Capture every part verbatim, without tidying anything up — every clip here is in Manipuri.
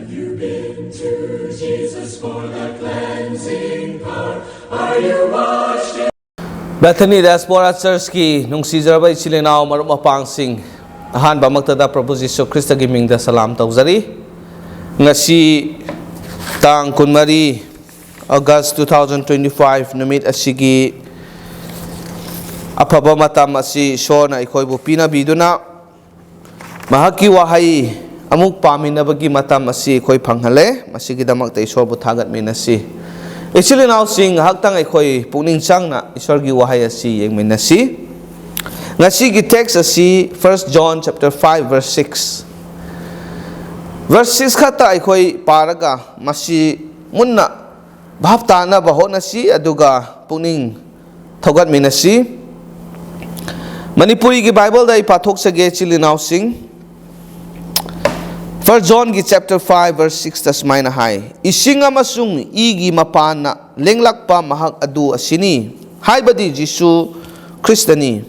You've been to Jesus for the cleansing power. Are you washed in Bethany Diaspora Churchꯀꯤ ꯅꯨꯡꯁꯤꯖꯔꯕ ꯏꯆꯤꯜ ꯏꯅꯥꯎ ꯃꯔꯨꯞ ꯃꯄꯥꯡꯁꯤꯡ, ꯑꯍꯥꯟꯕꯃꯛꯇꯗ ꯄ꯭ꯔꯚꯨ ꯖꯤꯁꯨ ꯈ꯭ꯔꯤꯁꯇꯒꯤ ꯃꯤꯡꯗ ꯁꯂꯥꯝ ꯇꯧꯖꯔꯤ꯫ ꯉꯁꯤ ꯇꯥꯡ ꯀꯨꯟꯃꯔꯤ August two thousand twenty-five ꯅꯨꯃꯤꯠ ꯑꯁꯤꯒꯤ ꯑꯐꯕ ꯃꯇꯝ ꯑꯁꯤ ꯏꯁꯣꯔꯅ ꯑꯩꯈꯣꯏꯕꯨ ꯄꯤꯅꯕꯤꯗꯨꯅ, ꯃꯍꯥꯛꯀꯤ ꯋꯥꯍꯩ ꯑꯃꯨꯛ ꯄꯥꯃꯤꯟꯅꯕꯒꯤ ꯃꯇꯝ ꯑꯁꯤ ꯑꯩꯈꯣꯏ ꯐꯪꯍꯜꯂꯦ꯫ ꯃꯁꯤꯒꯤꯗꯃꯛꯇ ꯏꯁꯣꯔꯕꯨ ꯊꯥꯒꯠꯃꯤꯟꯅꯁꯤ꯫ ꯏꯆꯤꯜ ꯏꯅꯥꯎꯁꯤꯡ, ꯉꯥꯏꯍꯥꯛꯇꯪ ꯑꯩꯈꯣꯏ ꯄꯨꯛꯅꯤꯡ ꯆꯪꯅ ꯏꯁꯣꯔꯒꯤ ꯋꯥꯍꯩ ꯑꯁꯤ ꯌꯦꯡꯃꯤꯟꯅꯁꯤ꯫ ꯉꯁꯤꯒꯤ text ꯑꯁꯤ First John chapter five verse six꯫ Verse six ꯈꯛꯇ ꯑꯩꯈꯣꯏ ꯄꯥꯔꯒ ꯃꯁꯤ ꯃꯨꯟꯅ ꯚꯥꯞ ꯇꯥꯅꯕ ꯍꯣꯠꯅꯁꯤ, ꯑꯗꯨꯒ ꯄꯨꯛꯅꯤꯡ ꯊꯧꯒꯠꯃꯤꯟꯅꯁꯤ꯫ ꯃꯅꯤꯄꯨꯔꯤꯒꯤ ꯕꯥꯏꯕꯜꯗ ꯑꯩ ꯄꯥꯊꯣꯛꯆꯒꯦ, ꯏꯆꯤꯜ ꯏꯅꯥꯎꯁꯤꯡ꯫ First Johnꯒꯤ chapter five verse sixꯇ ꯁꯨꯃꯥꯏꯅ ꯍꯥꯏ, "ꯏꯁꯤꯡ ꯑꯃꯁꯨꯡ ꯏꯒꯤ ꯃꯄꯥꯟꯅ ꯂꯦꯡꯂꯛꯄ ꯃꯍꯥꯛ ꯑꯗꯨ ꯑꯁꯤꯅꯤ, ꯍꯥꯏꯕꯗꯤ ꯖꯤꯁꯨ ꯈ꯭ꯔꯤꯁꯇꯅꯤ꯫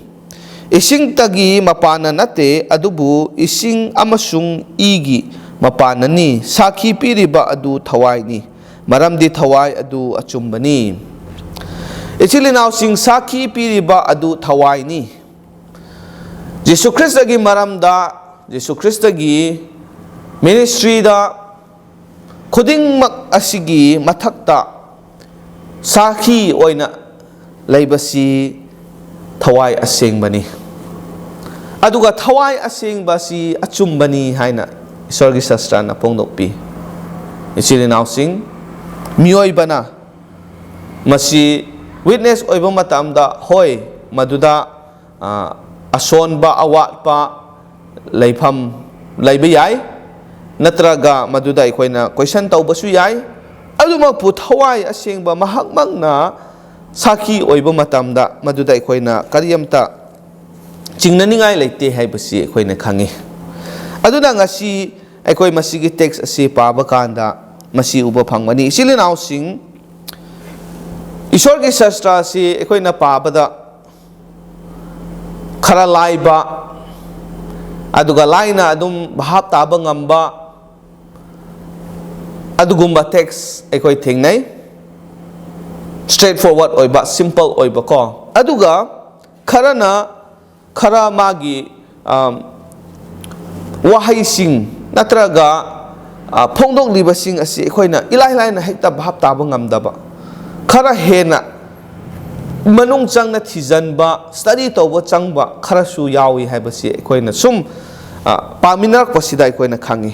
ꯏꯁꯤꯡꯇꯒꯤ ꯃꯄꯥꯟꯅ ꯅꯠꯇꯦ, ꯑꯗꯨꯕꯨ ꯏꯁꯤꯡ ꯑꯃꯁꯨꯡ ꯏꯒꯤ ꯃꯄꯥꯟꯅꯅꯤ꯫ ꯁꯥꯈꯤ ꯄꯤꯔꯤꯕ ꯑꯗꯨ ꯊꯋꯥꯏꯅꯤ, ꯃꯔꯝꯗꯤ ꯊꯋꯥꯏ ꯑꯗꯨ ꯑꯆꯨꯝꯕꯅꯤ꯫" ꯏꯆꯤꯜ ꯏꯅꯥꯎꯁꯤꯡ, ꯁꯥꯈꯤ ꯄꯤꯔꯤꯕ ꯑꯗꯨ ꯊꯋꯥꯏꯅꯤ꯫ ꯖꯤꯁꯨ ꯈ꯭ꯔꯤꯁꯇꯒꯤ ꯃꯔꯝꯗ, ꯖꯤꯁꯨ ꯈ꯭ꯔꯤꯁꯇꯒꯤ ministryꯗ ꯈꯨꯗꯤꯡꯃꯛ ꯑꯁꯤꯒꯤ ꯃꯊꯛꯇ ꯁꯥꯈꯤ ꯑꯣꯏꯅ ꯂꯩꯕꯁꯤ ꯊꯋꯥꯏ ꯑꯁꯦꯡꯕꯅꯤ꯫ ꯑꯗꯨꯒ ꯊꯋꯥꯏ ꯑꯁꯦꯡꯕꯁꯤ ꯑꯆꯨꯝꯕꯅꯤ ꯍꯥꯏꯅ ꯏꯁꯣꯔꯒꯤ ꯁꯥꯁꯇ꯭ꯔꯅ ꯐꯣꯡꯗꯣꯛꯄꯤ꯫ ꯏꯆꯤꯜ ꯏꯅꯥꯎꯁꯤꯡ, ꯃꯤꯑꯣꯏꯕꯅ ꯃꯁꯤ witness ꯑꯣꯏꯕ ꯃꯇꯝꯗ, ꯍꯣꯏ, ꯃꯗꯨꯗ ꯑ, ꯑꯁꯣꯟꯕ, ꯑꯋꯥꯠꯄ ꯂꯩꯐꯝ ꯂꯩꯕ ꯌꯥꯏ, ꯅꯠꯇ꯭ꯔꯒ ꯃꯗꯨꯗ ꯑꯩꯈꯣꯏꯅ question ꯇꯧꯕꯁꯨ ꯌꯥꯏ꯫ ꯑꯗꯨꯃꯛꯄꯨ ꯊꯋꯥꯏ ꯑꯁꯦꯡꯕ ꯃꯍꯥꯛꯃꯛꯅ ꯁꯥꯈꯤ ꯑꯣꯏꯕ ꯃꯇꯝꯗ ꯃꯗꯨꯗ ꯑꯩꯈꯣꯏꯅ ꯀꯔꯤꯝꯇ ꯆꯤꯡꯅꯅꯤꯡꯉꯥꯏ ꯂꯩꯇꯦ ꯍꯥꯏꯕꯁꯤ ꯑꯩꯈꯣꯏꯅ ꯈꯪꯉꯤ꯫ ꯑꯗꯨꯅ ꯉꯁꯤ ꯑꯩꯈꯣꯏ ꯃꯁꯤꯒꯤ text ꯑꯁꯤ ꯄꯥꯕ ꯀꯥꯟꯗ ꯃꯁꯤ ꯎꯕ ꯐꯪꯒꯅꯤ꯫ ꯏꯆꯤꯜ ꯏꯅꯥꯎꯁꯤꯡ, ꯏꯁꯣꯔꯒꯤ ꯁꯥꯁꯇ꯭ꯔ ꯑꯁꯤ ꯑꯩꯈꯣꯏꯅ ꯄꯥꯕꯗ ꯈꯔ ꯂꯥꯏꯕ, ꯑꯗꯨꯒ ꯂꯥꯏꯅ ꯑꯗꯨꯝ ꯚꯥꯞ ꯇꯥꯕ ꯉꯝꯕ, ꯑꯗꯨꯒꯨꯝꯕ ꯇꯦꯛꯁ ꯑꯩꯈꯣꯏ ꯊꯦꯡꯅꯩ꯫ ꯁ꯭ꯇ꯭ꯔꯦꯠ ꯐꯣꯔꯋꯥꯔꯗ ꯑꯣꯏꯕ, ꯁꯤꯝꯄꯜ ꯑꯣꯏꯕꯀꯣ꯫ ꯑꯗꯨꯒ ꯈꯔꯅ, ꯈꯔ ꯃꯥꯒꯤ, ꯑꯝ, ꯋꯥꯍꯩꯁꯤꯡ ꯅꯠꯇ꯭ꯔꯒ, ꯑ, ꯐꯣꯡꯗꯣꯛꯂꯤꯕꯁꯤꯡ ꯑꯁꯤ ꯑꯩꯈꯣꯏꯅ ꯏꯂꯥꯏ ꯂꯥꯏꯅ ꯍꯦꯛꯇ ꯚꯥꯞ ꯇꯥꯕ ꯉꯝꯗꯕ, ꯈꯔ ꯍꯦꯟꯅ ꯃꯅꯨꯡ ꯆꯪꯅ ꯊꯤꯖꯤꯟꯕ, ꯁ꯭ꯇꯗꯤ ꯇꯧꯕ ꯆꯪꯕ ꯈꯔꯁꯨ ꯌꯥꯎꯏ ꯍꯥꯏꯕꯁꯤ ꯑꯩꯈꯣꯏꯅ ꯁꯨꯝ, ꯑ, ꯄꯥꯃꯤꯟꯅꯔꯛꯄꯁꯤꯗ ꯑꯩꯈꯣꯏꯅ ꯈꯪꯉꯤ꯫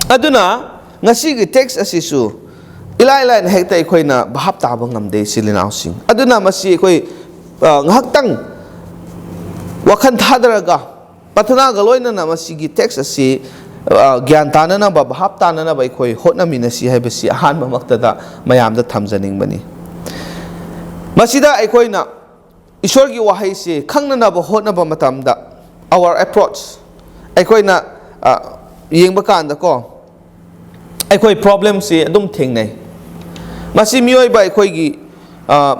ꯑꯗꯨꯅ ꯉꯁꯤꯒꯤ ꯇꯦꯛꯁ ꯑꯁꯤꯁꯨ ꯏꯂꯥꯏ ꯂꯥꯏꯅ ꯍꯦꯛꯇ ꯑꯩꯈꯣꯏꯅ ꯚꯥꯞ ꯇꯥꯕ ꯉꯝꯗꯦ, ꯏꯆꯤꯜ ꯏꯅꯥꯎꯁꯤꯡ꯫ ꯑꯗꯨꯅ ꯃꯁꯤ ꯑꯩꯈꯣꯏ, ꯑ, ꯉꯥꯏꯍꯥꯛꯇꯪ ꯋꯥꯈꯜ ꯊꯥꯗꯔꯒ, ꯄ꯭ꯔꯊꯅꯥꯒ ꯂꯣꯏꯅꯅ ꯃꯁꯤꯒꯤ ꯇꯦꯛꯁ ꯑꯁꯤ, ꯑ, ꯒ꯭ꯌꯥꯟ ꯇꯥꯅꯅꯕ, ꯚꯥꯞ ꯇꯥꯅꯅꯕ ꯑꯩꯈꯣꯏ ꯍꯣꯠꯅꯃꯤꯟꯅꯁꯤ ꯍꯥꯏꯕꯁꯤ ꯑꯍꯥꯟꯕꯃꯛꯇꯗ ꯃꯌꯥꯝꯗ ꯊꯝꯖꯅꯤꯡꯕꯅꯤ꯫ ꯃꯁꯤꯗ ꯑꯩꯈꯣꯏꯅ ꯏꯁꯣꯔꯒꯤ ꯋꯥꯍꯩꯁꯤ ꯈꯪꯅꯅꯕ ꯍꯣꯠꯅꯕ ꯃꯇꯝꯗ, our approach, ꯑꯩꯈꯣꯏꯅ, ꯑ, ꯌꯦꯡꯕ ꯀꯥꯟꯗꯀꯣ, ꯑꯩꯈꯣꯏ ꯄ꯭ꯔꯣꯕ꯭ꯂꯦꯝꯁꯤ ꯑꯗꯨꯝ ꯊꯦꯡꯅꯩ꯫ ꯃꯁꯤ ꯃꯤꯑꯣꯏꯕ ꯑꯩꯈꯣꯏꯒꯤ, ꯑ,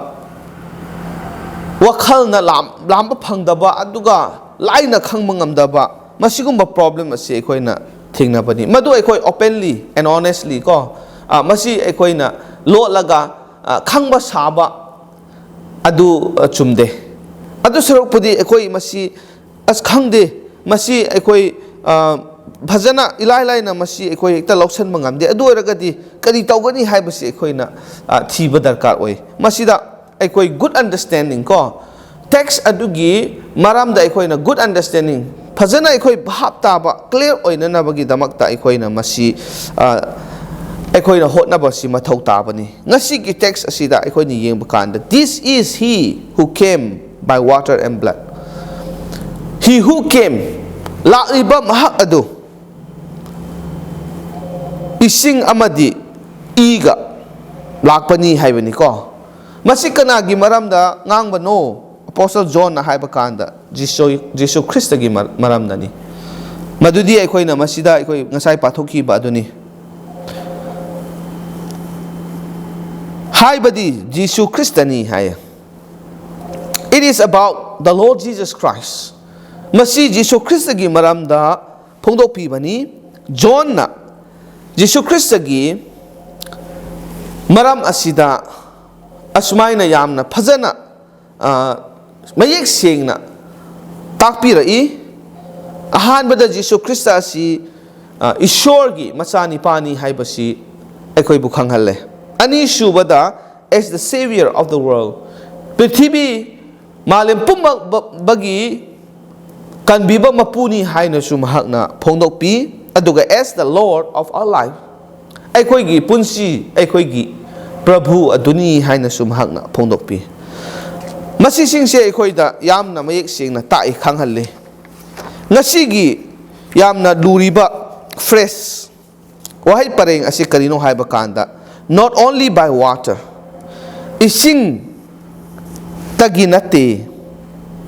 ꯋꯥꯈꯜꯅ ꯂꯥꯝ-, ꯂꯥꯝꯕ ꯐꯪꯗꯕ, ꯑꯗꯨꯒ ꯂꯥꯏꯅ ꯈꯪꯕ ꯉꯝꯗꯕ, ꯃꯁꯤꯒꯨꯝꯕ ꯄ꯭ꯔꯣꯕ꯭ꯂꯦꯝ ꯑꯁꯤ ꯑꯩꯈꯣꯏꯅ ꯊꯦꯡꯅꯕꯅꯤ꯫ ꯃꯗꯨ ꯑꯩꯈꯣꯏ openly and honestly ꯀꯣ, ꯑ, ꯃꯁꯤ ꯑꯩꯈꯣꯏꯅ ꯂꯣꯠꯂꯒ, ꯑ, ꯈꯪꯕ ꯁꯥꯕ, ꯑꯗꯨ, ꯑ, ꯆꯨꯝꯗꯦ꯫ ꯑꯗꯨ ꯁꯔꯨꯛꯄꯨꯗꯤ ꯑꯩꯈꯣꯏ ꯃꯁꯤ, "ꯑꯁ, ꯈꯪꯗꯦ, ꯃꯁꯤ ꯑꯩꯈꯣꯏ, ꯑ, ꯐꯖꯅ ꯏꯂꯥꯏ ꯂꯥꯏꯅ ꯃꯁꯤ ꯑꯩꯈꯣꯏ ꯍꯦꯛꯇ ꯂꯧꯁꯤꯟꯕ ꯉꯝꯗꯦ꯫ ꯑꯗꯨ ꯑꯣꯏꯔꯒꯗꯤ ꯀꯔꯤ ꯇꯧꯒꯅꯤ?" ꯍꯥꯏꯕꯁꯤ ꯑꯩꯈꯣꯏꯅ, ꯑ, ꯊꯤꯕ ꯗꯔꯀꯥꯔ ꯑꯣꯏ꯫ ꯃꯁꯤꯗ ꯑꯩꯈꯣꯏ good understanding ꯀꯣ, ꯇꯦꯛꯁ ꯑꯗꯨꯒꯤ ꯃꯔꯝꯗ ꯑꯩꯈꯣꯏꯅ good understanding, ꯐꯖꯅ ꯑꯩꯈꯣꯏ ꯚꯥꯞ ꯇꯥꯕ, clear ꯑꯣꯏꯅꯅꯕꯒꯤꯗꯃꯛꯇ ꯑꯩꯈꯣꯏꯅ ꯃꯁꯤ, ꯑ, ꯑꯩꯈꯣꯏꯅ ꯍꯣꯠꯅꯕꯁꯤ ꯃꯊꯧ ꯇꯥꯕꯅꯤ꯫ ꯉꯁꯤꯒꯤ ꯇꯦꯛꯁ ꯑꯁꯤꯗ ꯑꯩꯈꯣꯏꯅ ꯌꯦꯡꯕ ꯀꯥꯟꯗ, "This is he who came by water and blood." He who came, ꯂꯥꯛꯂꯤꯕ ꯃꯍꯥꯛ ꯑꯗꯨ ꯏꯁꯤꯡ ꯑꯃꯗꯤ ꯏꯒ ꯂꯥꯛꯄꯅꯤ ꯍꯥꯏꯕꯅꯤꯀꯣ꯫ ꯃꯁꯤ ꯀꯅꯥꯒꯤ ꯃꯔꯝꯗ ꯉꯥꯡꯕꯅꯣ? ꯑꯄꯣꯁꯇꯜ ꯖꯣꯟꯅ ꯍꯥꯏꯕ ꯀꯥꯟꯗ ꯖꯤꯁꯨ, ꯖꯤꯁꯨ ꯈ꯭ꯔꯤꯁꯇꯒꯤ ꯃꯔ-, ꯃꯔꯝꯗꯅꯤ꯫ ꯃꯗꯨꯗꯤ ꯑꯩꯈꯣꯏꯅ ꯃꯁꯤꯗ ꯑꯩꯈꯣꯏ ꯉꯁꯥꯏ ꯄꯥꯊꯣꯛꯈꯤꯕ ꯑꯗꯨꯅꯤ꯫ ꯍꯥꯏꯕꯗꯤ ꯖꯤꯁꯨ ꯈ꯭ꯔꯤꯁꯇꯅꯤ ꯍꯥꯏꯌꯦ꯫ It is about the Lord Jesus Christ. ꯃꯁꯤ ꯖꯤꯁꯨ ꯈ꯭ꯔꯤꯁꯇꯒꯤ ꯃꯔꯝꯗ ꯐꯣꯡꯗꯣꯛꯄꯤꯕꯅꯤ꯫ ꯖꯣꯟꯅ ꯖꯤꯁꯨ ꯈ꯭ꯔꯤꯁꯇꯒꯤ ꯃꯔꯝ ꯑꯁꯤꯗ ꯑꯁꯨꯃꯥꯏꯅ ꯌꯥꯝꯅ ꯐꯖꯅ, ꯑ, ꯃꯌꯦꯛ ꯁꯦꯡꯅ ꯇꯥꯛꯄꯤꯔꯛꯏ꯫ ꯑꯍꯥꯟꯕꯗ, ꯖꯤꯁꯨ ꯈ꯭ꯔꯤꯁꯇ ꯑꯁꯤ, ꯑ, ꯏꯁꯣꯔꯒꯤ ꯃꯆꯥꯅꯤꯄꯥꯅꯤ ꯍꯥꯏꯕꯁꯤ ꯑꯩꯈꯣꯏꯕꯨ ꯈꯪꯍꯜꯂꯦ꯫ ꯑꯅꯤꯁꯨꯕꯗ, as the Savior of the world, ꯄ꯭ꯔꯤꯊꯤꯕꯤ ꯃꯥꯂꯦꯝ ꯄꯨꯝꯕꯒꯤ ꯀꯟꯕꯤꯕ ꯃꯄꯨꯅꯤ ꯍꯥꯏꯅꯁꯨ ꯃꯍꯥꯛꯅ ꯐꯣꯡꯗꯣꯛꯄꯤ꯫ ꯑꯗꯨꯒ, as the Lord of our life, ꯑꯩꯈꯣꯏꯒꯤ ꯄꯨꯟꯁꯤ, ꯑꯩꯈꯣꯏꯒꯤ ꯄ꯭ꯔꯚꯨ ꯑꯗꯨꯅꯤ ꯍꯥꯏꯅꯁꯨ ꯃꯍꯥꯛꯅ ꯐꯣꯡꯗꯣꯛꯄꯤ꯫ ꯃꯁꯤꯁꯤꯡꯁꯦ ꯑꯩꯈꯣꯏꯗ ꯌꯥꯝꯅ ꯃꯌꯦꯛ ꯁꯦꯡꯅ ꯇꯥꯛꯏ, ꯈꯪꯍꯜꯂꯤ꯫ ꯉꯁꯤꯒꯤ ꯌꯥꯝꯅ ꯂꯨꯔꯤꯕ phrase, ꯋꯥꯍꯩ ꯄꯔꯦꯡ ꯑꯁꯤ ꯀꯔꯤꯅꯣ ꯍꯥꯏꯕ ꯀꯥꯟꯗ, "Not only by water", ꯏꯁꯤꯡꯇꯒꯤ ꯅꯠꯇꯦ,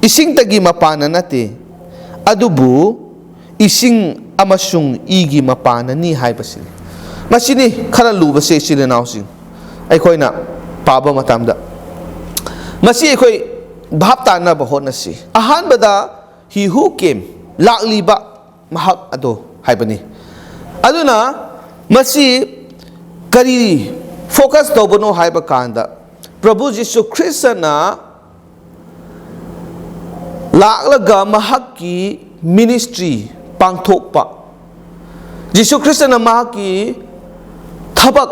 ꯏꯁꯤꯡꯇꯒꯤ ꯃꯄꯥꯟꯅ ꯅꯠꯇꯦ, ꯑꯗꯨꯕꯨ ꯏꯁꯤꯡ ꯑꯃꯁꯨꯡ ꯏꯒꯤ ꯃꯄꯥꯟꯅꯅꯤ ꯍꯥꯏꯕꯁꯤꯅꯤ꯫ ꯃꯁꯤꯅꯤ ꯈꯔ ꯂꯨꯕꯁꯦ, ꯏꯆꯤꯜ ꯏꯅꯥꯎꯁꯤꯡ, ꯑꯩꯈꯣꯏꯅ ꯄꯥꯕ ꯃꯇꯝꯗ꯫ ꯃꯁꯤ ꯑꯩꯈꯣꯏ ꯚꯥꯞ ꯇꯥꯅꯕ ꯍꯣꯠꯅꯁꯤ꯫ ꯑꯍꯥꯟꯕꯗ, "He who came", ꯂꯥꯛꯂꯤꯕ ꯃꯍꯥꯛ ꯑꯗꯣ ꯍꯥꯏꯕꯅꯤ꯫ ꯑꯗꯨꯅ ꯃꯁꯤ ꯀꯔꯤ focus ꯇꯧꯕꯅꯣ ꯍꯥꯏꯕ ꯀꯥꯟꯗ, ꯄ꯭ꯔꯚꯨ ꯖꯤꯁꯨ ꯈ꯭ꯔꯤꯁꯇꯅ ꯂꯥꯛꯂꯒ ꯃꯍꯥꯛꯀꯤ ministry ꯄꯥꯡꯊꯣꯛꯄ, ꯖꯤꯁꯨ ꯈ꯭ꯔꯤꯁꯇꯅ ꯃꯍꯥꯛꯀꯤ ꯊꯕꯛ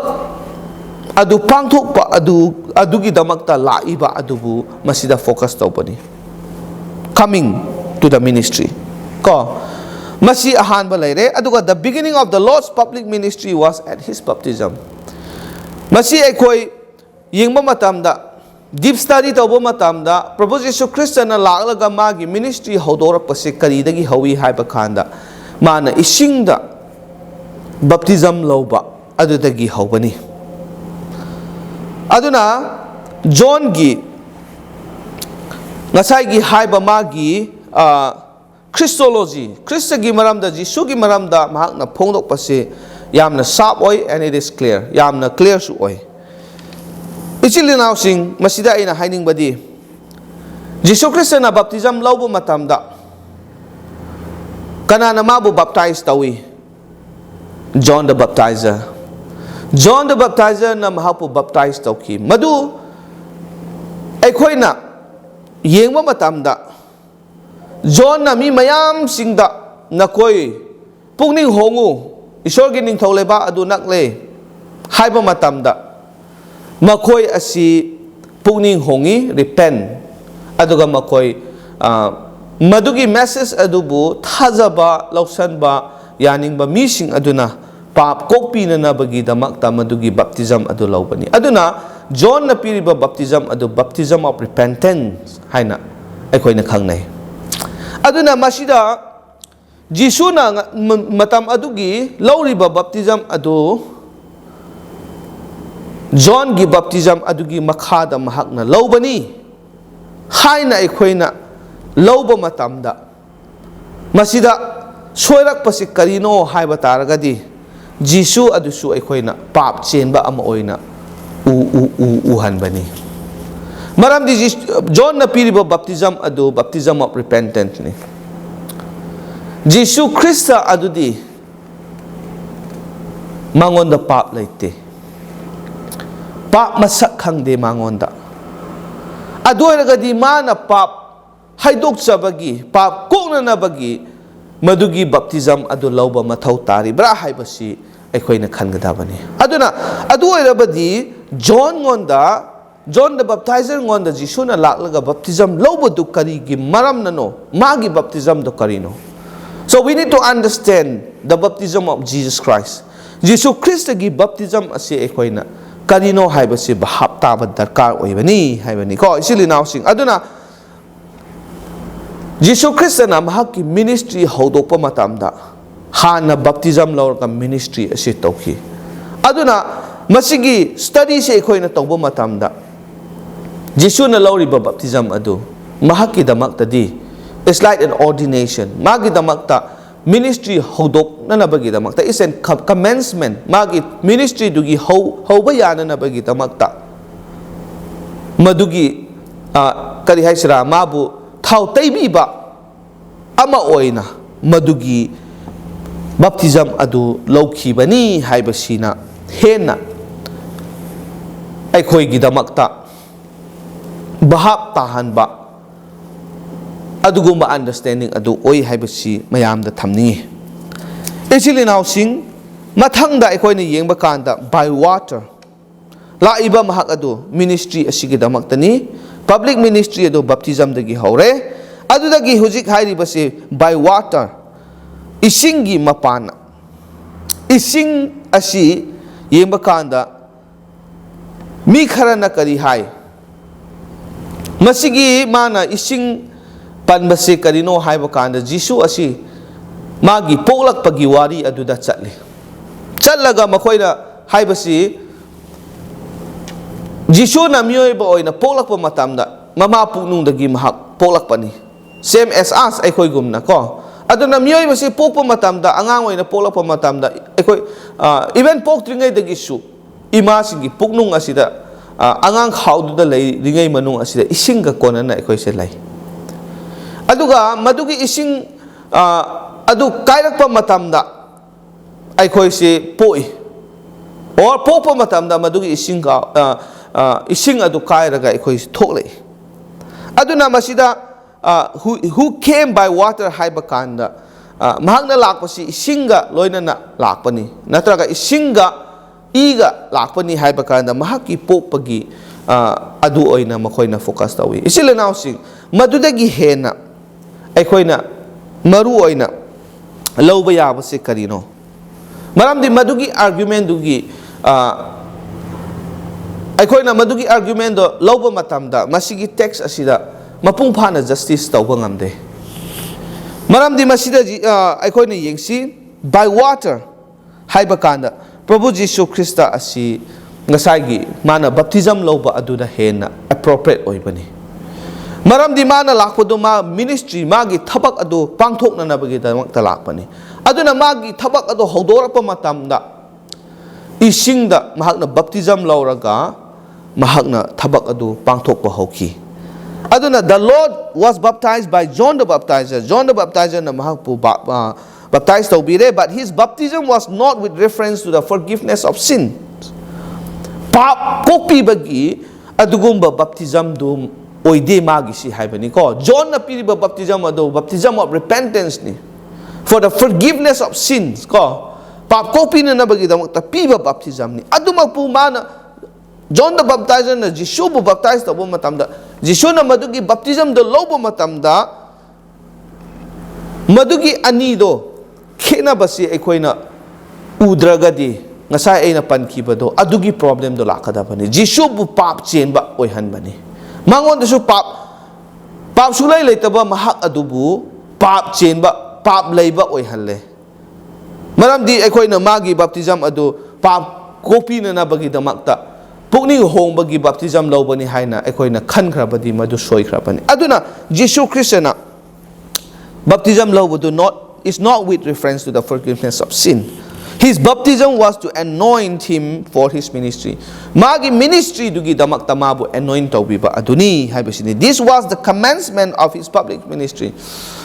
ꯑꯗꯨ ꯄꯥꯡꯊꯣꯛꯄ ꯑꯗꯨ, ꯑꯗꯨꯒꯤꯗꯃꯛꯇ ꯂꯥꯛꯏꯕ ꯑꯗꯨꯕꯨ ꯃꯁꯤꯗ focus ꯇꯧꯕꯅꯤ꯫ Coming to the ministry, ꯀꯣ, ꯃꯁꯤ ꯑꯍꯥꯟꯕ ꯂꯩꯔꯦ꯫ ꯑꯗꯨꯒ, "The beginning of the Lord's public ministry was at his baptism." ꯃꯁꯤ ꯑꯩꯈꯣꯏ ꯌꯦꯡꯕ ꯃꯇꯝꯗ, deep study ꯇꯧꯕ ꯃꯇꯝꯗ, ꯄ꯭ꯔꯚꯨ ꯖꯤꯁꯨ ꯈ꯭ꯔꯤꯁꯇꯅ ꯂꯥꯛꯂꯒ ꯃꯥꯒꯤ ministry ꯍꯧꯗꯣꯔꯛꯄꯁꯦ ꯀꯔꯤꯗꯒꯤ ꯍꯧꯏ ꯍꯥꯏꯕ ꯀꯥꯟꯗ, ꯃꯥꯅ ꯏꯁꯤꯡꯗ baptism ꯂꯧꯕ ꯑꯗꯨꯗꯒꯤ ꯍꯧꯕꯅꯤ꯫ ꯑꯗꯨꯅ ꯖꯣꯟꯒꯤ ꯉꯁꯥꯏꯒꯤ ꯍꯥꯏꯕ ꯃꯥꯒꯤ, ꯑ, Christology, ꯈ꯭ꯔꯤꯁꯇꯒꯤ ꯃꯔꯝꯗ, ꯖꯤꯁꯨꯒꯤ ꯃꯔꯝꯗ ꯃꯍꯥꯛꯅ ꯐꯣꯡꯗꯣꯛꯄꯁꯤ ꯌꯥꯝꯅ sharp ꯑꯣꯏ, and it is clear, ꯌꯥꯝꯅ clearꯁꯨ ꯑꯣꯏ꯫ ꯏꯆꯤꯜ ꯏꯅꯥꯎꯁꯤꯡ, ꯃꯁꯤꯗ ꯑꯩꯅ ꯍꯥꯏꯅꯤꯡꯕꯗꯤ, ꯖꯤꯁꯨ ꯈ꯭ꯔꯤꯁꯇꯅ baptism ꯂꯧꯕ ꯃꯇꯝꯗ ꯀꯅꯥꯅ ꯃꯥꯕꯨ baptize ꯇꯧꯏ? John the Baptizer꯫ John the Baptizerꯅ ꯃꯍꯥꯛꯄꯨ baptize ꯇꯧꯈꯤ꯫ ꯃꯗꯨ ꯑꯩꯈꯣꯏꯅ ꯌꯦꯡꯕ ꯃꯇꯝꯗ, ꯖꯣꯟꯅ ꯃꯤ ꯃꯌꯥꯝꯁꯤꯡꯗ, "ꯅꯈꯣꯏ ꯄꯨꯛꯅꯤꯡ ꯍꯣꯡꯉꯨ, ꯏꯁꯣꯔꯒꯤ ꯅꯤꯡꯊꯧ ꯂꯩꯕꯥꯛ ꯑꯗꯨ ꯅꯛꯂꯦ" ꯍꯥꯏꯕ ꯃꯇꯝꯗ, ꯃꯈꯣꯏ ꯑꯁꯤ ꯄꯨꯛꯅꯤꯡ ꯍꯣꯡꯉꯤ, repent꯫ ꯑꯗꯨꯒ ꯃꯈꯣꯏ, ꯑ, ꯃꯗꯨꯒꯤ message ꯑꯗꯨꯕꯨ ꯊꯥꯖꯕ, ꯂꯧꯁꯟꯕ ꯌꯥꯅꯤꯡꯕ ꯃꯤꯁꯤꯡ ꯑꯗꯨꯅ ꯄꯥꯞ ꯀꯣꯛꯄꯤꯅꯅꯕꯒꯤꯗꯃꯛꯇ ꯃꯗꯨꯒꯤ baptism ꯑꯗꯨ ꯂꯧꯕꯅꯤ꯫ ꯑꯗꯨꯅ ꯖꯣꯟꯅ ꯄꯤꯔꯤꯕ baptism ꯑꯗꯨ baptism of repentance ꯍꯥꯏꯅ ꯑꯩꯈꯣꯏꯅ ꯈꯪꯅꯩ꯫ ꯑꯗꯨꯅ ꯃꯁꯤꯗ ꯖꯤꯁꯨꯅ ꯉ-, ꯃ-, ꯃꯇꯝ ꯑꯗꯨꯒꯤ ꯂꯧꯔꯤꯕ baptism ꯑꯗꯨ ꯖꯣꯟꯒꯤ baptism ꯑꯗꯨꯒꯤ ꯃꯈꯥꯗ ꯃꯍꯥꯛꯅ ꯂꯧꯕꯅꯤ ꯍꯥꯏꯅ ꯑꯩꯈꯣꯏꯅ ꯂꯧꯕ ꯃꯇꯝꯗ, ꯃꯁꯤꯗ ꯁꯣꯏꯔꯛꯄꯁꯤ ꯀꯔꯤꯅꯣ ꯍꯥꯏꯕ ꯇꯥꯔꯒꯗꯤ, ꯖꯤꯁꯨ ꯑꯗꯨꯁꯨ ꯑꯩꯈꯣꯏꯅ ꯄꯥꯞ ꯆꯦꯟꯕ ꯑꯃ ꯑꯣꯏꯅ ꯎ-, ꯎ-, ꯎ-, ꯎꯍꯟꯕꯅꯤ꯫ ꯃꯔꯝꯗꯤ ꯖꯤꯁ-, ꯖꯣꯟꯅ ꯄꯤꯔꯤꯕ baptism ꯑꯗꯨ baptism of repentanceꯅꯤ꯫ ꯖꯤꯁꯨ ꯈ꯭ꯔꯤꯁꯇ ꯑꯗꯨꯗꯤ ꯃꯉꯣꯟꯗ ꯄꯥꯞ ꯂꯩꯇꯦ, ꯄꯥꯞ ꯃꯁꯛ ꯈꯪꯗꯦ ꯃꯉꯣꯟꯗ꯫ ꯑꯗꯨ ꯑꯣꯏꯔꯒꯗꯤ ꯃꯥꯅ ꯄꯥꯞ ꯍꯩꯗꯣꯛꯆꯕꯒꯤ, ꯄꯥꯞ ꯀꯣꯛꯅꯅꯕꯒꯤ ꯃꯗꯨꯒꯤ baptism ꯑꯗꯨ ꯂꯧꯕ ꯃꯊꯧ ꯇꯥꯔꯤꯕ꯭ꯔꯥ ꯍꯥꯏꯕꯁꯤ ꯑꯩꯈꯣꯏꯅ ꯈꯟꯒꯗꯕꯅꯤ꯫ ꯑꯗꯨꯅ ꯑꯗꯨ ꯑꯣꯏꯔꯕꯗꯤ ꯖꯣꯟꯉꯣꯟꯗ, John the Baptizer ꯉꯣꯟꯗ ꯖꯤꯁꯨꯅ ꯂꯥꯛꯂꯒ baptism ꯂꯧꯕꯗꯨ ꯀꯔꯤꯒꯤ ꯃꯔꯝꯅꯅꯣ? ꯃꯥꯒꯤ baptismꯗꯨ ꯀꯔꯤꯅꯣ? So we need to understand the baptism of Jesus Christ꯫ Jesus ꯈ꯭ꯔꯤꯁꯇꯒꯤ baptism ꯑꯁꯤ ꯑꯩꯈꯣꯏꯅ ꯀꯔꯤꯅꯣ ꯍꯥꯏꯕꯁꯤ ꯚꯥꯞ ꯇꯥꯕ ꯗꯔꯀꯥꯔ ꯑꯣꯏꯕꯅꯤ ꯍꯥꯏꯕꯅꯤꯀꯣ, ꯏꯆꯤꯜ ꯏꯅꯥꯎꯁꯤꯡ꯫ ꯑꯗꯨꯅ ꯖꯤꯁꯨ ꯈ꯭ꯔꯤꯁꯇꯅ ꯃꯍꯥꯛꯀꯤ ministry ꯍꯧꯗꯣꯛꯄ ꯃꯇꯝꯗ ꯍꯥꯟꯅ baptism ꯂꯧꯔꯒ ministry ꯑꯁꯤ ꯇꯧꯈꯤ꯫ ꯑꯗꯨꯅ ꯃꯁꯤꯒꯤ studyꯁꯦ ꯑꯩꯈꯣꯏꯅ ꯇꯧꯕ ꯃꯇꯝꯗ, ꯖꯤꯁꯨꯅ ꯂꯧꯔꯤꯕ baptism ꯑꯗꯨ ꯃꯍꯥꯛꯀꯤꯗꯃꯛꯇꯗꯤ it's like an ordination, ꯃꯥꯒꯤꯗꯃꯛꯇ ministry ꯍꯧꯗꯣꯛꯅꯅꯕꯒꯤꯗꯃꯛꯇ, it's a co-, commencement, ꯃꯥꯒꯤ ministryꯗꯨꯒꯤ ꯍꯧ-, ꯍꯧꯕ ꯌꯥꯅꯅꯕꯒꯤꯗꯃꯛꯇ ꯃꯗꯨꯒꯤ, ꯑ, ꯀꯔꯤ ꯍꯥꯏꯁꯤꯔꯥ, ꯃꯥꯕꯨ ꯊꯥꯎ ꯇꯩꯕꯤꯕ ꯑꯃ ꯑꯣꯏꯅ ꯃꯗꯨꯒꯤ ꯕꯞꯇꯤꯖꯝ ꯑꯗꯨ ꯂꯧꯈꯤꯕꯅꯤ ꯍꯥꯏꯕꯁꯤꯅ ꯍꯦꯟꯅ ꯑꯩꯈꯣꯏꯒꯤꯗꯃꯛꯇ ꯚꯥꯞ ꯇꯥꯍꯟꯕ ꯑꯗꯨꯒꯨꯝꯕ understanding ꯑꯗꯨ ꯑꯣꯏ ꯍꯥꯏꯕꯁꯤ ꯃꯌꯥꯝꯗ ꯊꯝꯅꯤꯡꯏ꯫ ꯏꯆꯤꯜ ꯏꯅꯥꯎꯁꯤꯡ, ꯃꯊꯪꯗ ꯑꯩꯈꯣꯏꯅ ꯌꯦꯡꯕ ꯀꯥꯟꯗ by water ꯂꯥꯛꯏꯕ ꯃꯍꯥꯛ ꯑꯗꯨ ministry ꯑꯁꯤꯒꯤꯗꯃꯛꯇꯅꯤ꯫ Public ministry ꯑꯗꯨ ꯕꯞꯇꯤꯖꯝꯗꯒꯤ ꯍꯧꯔꯦ꯫ ꯑꯗꯨꯗꯒꯤ ꯍꯧꯖꯤꯛ ꯍꯥꯏꯔꯤꯕꯁꯤ by water, ꯏꯁꯤꯡꯒꯤ ꯃꯄꯥꯟꯅ꯫ ꯏꯁꯤꯡ ꯑꯁꯤ ꯌꯦꯡꯕ ꯀꯥꯟꯗ ꯃꯤ ꯈꯔꯅ ꯀꯔꯤ ꯍꯥꯏ? ꯃꯁꯤꯒꯤ ꯃꯥꯅ ꯏꯁꯤꯡ ꯄꯟꯕꯁꯤ ꯀꯔꯤꯅꯣ ꯍꯥꯏꯕ ꯀꯥꯟꯗ, ꯖꯤꯁꯨ ꯑꯁꯤ ꯃꯥꯒꯤ ꯄꯣꯛꯂꯛꯄꯒꯤ ꯋꯥꯔꯤ ꯑꯗꯨꯗ ꯆꯠꯂꯤ꯫ ꯆꯠꯂꯒ ꯃꯈꯣꯏꯅ ꯍꯥꯏꯕꯁꯤ, ꯖꯤꯁꯨꯅ ꯃꯤꯑꯣꯏꯕ ꯑꯣꯏꯅ ꯄꯣꯛꯂꯛꯄ ꯃꯇꯝꯗ ꯃꯃꯥ ꯄꯨꯛꯅꯨꯡꯗꯒꯤ ꯃꯍꯥꯛ ꯄꯣꯛꯂꯛꯄꯅꯤ, same as us, ꯑꯩꯈꯣꯏꯒꯨꯝꯅ ꯀꯣ꯫ ꯑꯗꯨꯅ ꯃꯤꯑꯣꯏꯕꯁꯤ ꯄꯣꯛꯄ ꯃꯇꯝꯗ, ꯑꯉꯥꯡ ꯑꯣꯏꯅ ꯄꯣꯛꯂꯛꯄ ꯃꯇꯝꯗ, ꯑꯩꯈꯣꯏ, even ꯄꯣꯛꯇ꯭ꯔꯤꯉꯩꯗꯒꯤꯁꯨ ꯏꯃꯥꯁꯤꯡꯒꯤ ꯄꯨꯛꯅꯨꯡ ꯑꯁꯤꯗ, ꯑ, ꯑꯉꯥꯡ ꯈꯥꯎꯗꯨꯗ ꯂꯩꯔꯤꯉꯩ ꯃꯅꯨꯡ ꯑꯁꯤꯗ ꯏꯁꯤꯡꯒ ꯀꯣꯟꯅꯅ ꯑꯩꯈꯣꯏꯁꯦ ꯂꯩ꯫ ꯑꯗꯨꯒ ꯃꯗꯨꯒꯤ ꯏꯁꯤꯡ, ꯑ, ꯑꯗꯨ ꯀꯥꯏꯔꯛꯄ ꯃꯇꯝꯗ ꯑꯩꯈꯣꯏꯁꯦ ꯄꯣꯛꯏ, or ꯄꯣꯛꯄ ꯃꯇꯝꯗ ꯃꯗꯨꯒꯤ ꯏꯁꯤꯡ ꯀꯥ-, ꯑ, ꯑ, ꯏꯁꯤꯡ ꯑꯗꯨ ꯀꯥꯏꯔꯒ ꯑꯩꯈꯣꯏꯁꯦ ꯊꯣꯛꯂꯛꯏ꯫ ꯑꯗꯨꯅ ꯃꯁꯤꯗ, ꯑ, who, who came by water ꯍꯥꯏꯕ ꯀꯥꯟꯗ, ꯑ, ꯃꯍꯥꯛꯅ ꯂꯥꯛꯄꯁꯤ ꯏꯁꯤꯡꯒ ꯂꯣꯏꯅꯅ ꯂꯥꯛꯄꯅꯤ, ꯅꯠꯇ꯭ꯔꯒ ꯏꯁꯤꯡꯒ ꯏꯒ ꯂꯥꯛꯄꯅꯤ ꯍꯥꯏꯕ ꯀꯥꯟꯗ ꯃꯍꯥꯛꯀꯤ ꯄꯣꯛꯄꯒꯤ, ꯑ, ꯑꯗꯨ ꯑꯣꯏꯅ ꯃꯈꯣꯏꯅ focus ꯇꯧꯏ꯫ ꯏꯆꯤꯜ ꯏꯅꯥꯎꯁꯤꯡ, ꯃꯗꯨꯗꯒꯤ ꯍꯦꯟꯅ ꯑꯩꯈꯣꯏꯅ ꯃꯔꯨ ꯑꯣꯏꯅ ꯂꯧꯕ ꯌꯥꯕꯁꯤ ꯀꯔꯤꯅꯣ? ꯃꯔꯝꯗꯤ ꯃꯗꯨꯒꯤ argumentꯗꯨꯒꯤ, ꯑ, ꯑꯩꯈꯣꯏꯅ ꯃꯗꯨꯒꯤ argumentꯗꯣ ꯂꯧꯕ ꯃꯇꯝꯗ ꯃꯁꯤꯒꯤ text ꯑꯁꯤꯗ ꯃꯄꯨꯡ ꯐꯥꯅ justice ꯇꯧꯕ ꯉꯝꯗꯦ꯫ ꯃꯔꯝꯗꯤ ꯃꯁꯤꯗ ꯖꯤ-, ꯑ, ꯑꯩꯈꯣꯏꯅ ꯌꯦꯡꯁꯤ, by water ꯍꯥꯏꯕ ꯀꯥꯟꯗ ꯄ꯭ꯔꯚꯨ ꯖꯤꯁꯨ ꯈ꯭ꯔꯤꯁꯇ ꯑꯁꯤ ꯉꯁꯥꯏꯒꯤ ꯃꯥꯅ baptism ꯂꯧꯕ ꯑꯗꯨꯅ ꯍꯦꯟꯅ appropriate ꯑꯣꯏꯕꯅꯤ꯫ ꯃꯔꯝꯗꯤ ꯃꯥꯅ ꯂꯥꯛꯄꯗꯨ ꯃꯥ ministry, ꯃꯥꯒꯤ ꯊꯕꯛ ꯑꯗꯨ ꯄꯥꯡꯊꯣꯛꯅꯅꯕꯒꯤꯗꯃꯛꯇ ꯂꯥꯛꯄꯅꯤ꯫ ꯑꯗꯨꯅ ꯃꯥꯒꯤ ꯊꯕꯛ ꯑꯗꯨ ꯍꯧꯗꯣꯔꯛꯄ ꯃꯇꯝꯗ ꯏꯁꯤꯡꯗ ꯃꯍꯥꯛꯅ baptism ꯂꯧꯔꯒ ꯃꯍꯥꯛꯅ ꯊꯕꯛ ꯑꯗꯨ ꯄꯥꯡꯊꯣꯛꯄ ꯍꯧꯈꯤ꯫ ꯑꯗꯨꯅ the Lord was baptized by John the Baptizer꯫ John the Baptizerꯅ ꯃꯍꯥꯛꯄꯨ ꯕꯥ-, ꯑ, baptize ꯇꯧꯕꯤꯔꯦ, but his baptism was not with reference to the forgiveness of sin. ꯄꯥꯞ ꯀꯣꯛꯄꯤꯕꯒꯤ ꯑꯗꯨꯒꯨꯝꯕ baptismꯗꯨ ꯑꯣꯏꯗꯦ ꯃꯥꯒꯤꯁꯤ ꯍꯥꯏꯕꯅꯤꯀꯣ꯫ ꯖꯣꯟꯅ ꯄꯤꯔꯤꯕ baptism ꯑꯗꯨ baptism of repentance ꯅꯤ, for the forgiveness of sins ꯀꯣ, ꯄꯥꯞ ꯀꯣꯛꯄꯤꯅꯅꯕꯒꯤꯗꯃꯛꯇ ꯄꯤꯕ baptism ꯅꯤ꯫ ꯑꯗꯨꯃꯛꯄꯨ ꯃꯥꯅ, John the Baptizer ꯅ ꯖꯤꯁꯨꯕꯨ baptize ꯇꯧꯕ ꯃꯇꯝꯗ, ꯖꯤꯁꯨꯅ ꯃꯗꯨꯒꯤ baptism ꯗꯨ ꯂꯧꯕ ꯃꯇꯝꯗ, ꯃꯗꯨꯒꯤ ꯑꯅꯤꯗꯣ ꯈꯦꯠꯅꯕꯁꯤ ꯑꯩꯈꯣꯏꯅ ꯎꯗ꯭ꯔꯒꯗꯤ, ꯉꯁꯥꯏ ꯑꯩꯅ ꯄꯟꯈꯤꯕꯗꯣ, ꯑꯗꯨꯒꯤ problem ꯗꯣ ꯂꯥꯛꯀꯗꯕꯅꯤ꯫ ꯖꯤꯁꯨꯕꯨ ꯄꯥꯞ ꯆꯦꯟꯕ ꯑꯣꯏꯍꯟꯕꯅꯤ꯫ ꯃꯉꯣꯟꯗꯁꯨ ꯄꯥꯞ, ꯄꯥꯞ ꯁꯨꯡꯂꯩ ꯂꯩꯇꯕ ꯃꯍꯥꯛ ꯑꯗꯨꯕꯨ ꯄꯥꯞ ꯆꯦꯟꯕ, ꯄꯥꯞ ꯂꯩꯕ ꯑꯣꯏꯍꯜꯂꯦ꯫ ꯃꯔꯝꯗꯤ ꯑꯩꯈꯣꯏꯅ ꯃꯥꯒꯤ baptism ꯑꯗꯨ ꯄꯥꯞ ꯀꯣꯛꯄꯤꯅꯅꯕꯒꯤꯗꯃꯛꯇ ꯄꯨꯛꯅꯤꯡ ꯍꯣꯡꯕꯒꯤ baptism ꯂꯧꯕꯅꯤ ꯍꯥꯏꯅ ꯑꯩꯈꯣꯏꯅ ꯈꯟꯈ꯭ꯔꯕꯗꯤ ꯃꯗꯨ ꯁꯣꯏꯈ꯭ꯔꯕꯅꯤ꯫ ꯑꯗꯨꯅ ꯖꯤꯁꯨ ꯈ꯭ꯔꯤꯁꯇꯅ baptism ꯂꯧꯕꯗꯨ not, is not with reference to the forgiveness of sin. His baptism was to anoint him for his ministry. ꯃꯥꯒꯤ ministry ꯗꯨꯒꯤꯗꯃꯛꯇ ꯃꯥꯕꯨ anoint ꯇꯧꯕꯤꯕ ꯑꯗꯨꯅꯤ ꯍꯥꯏꯕꯁꯤꯅꯤ꯫ This was the commencement of his public ministry.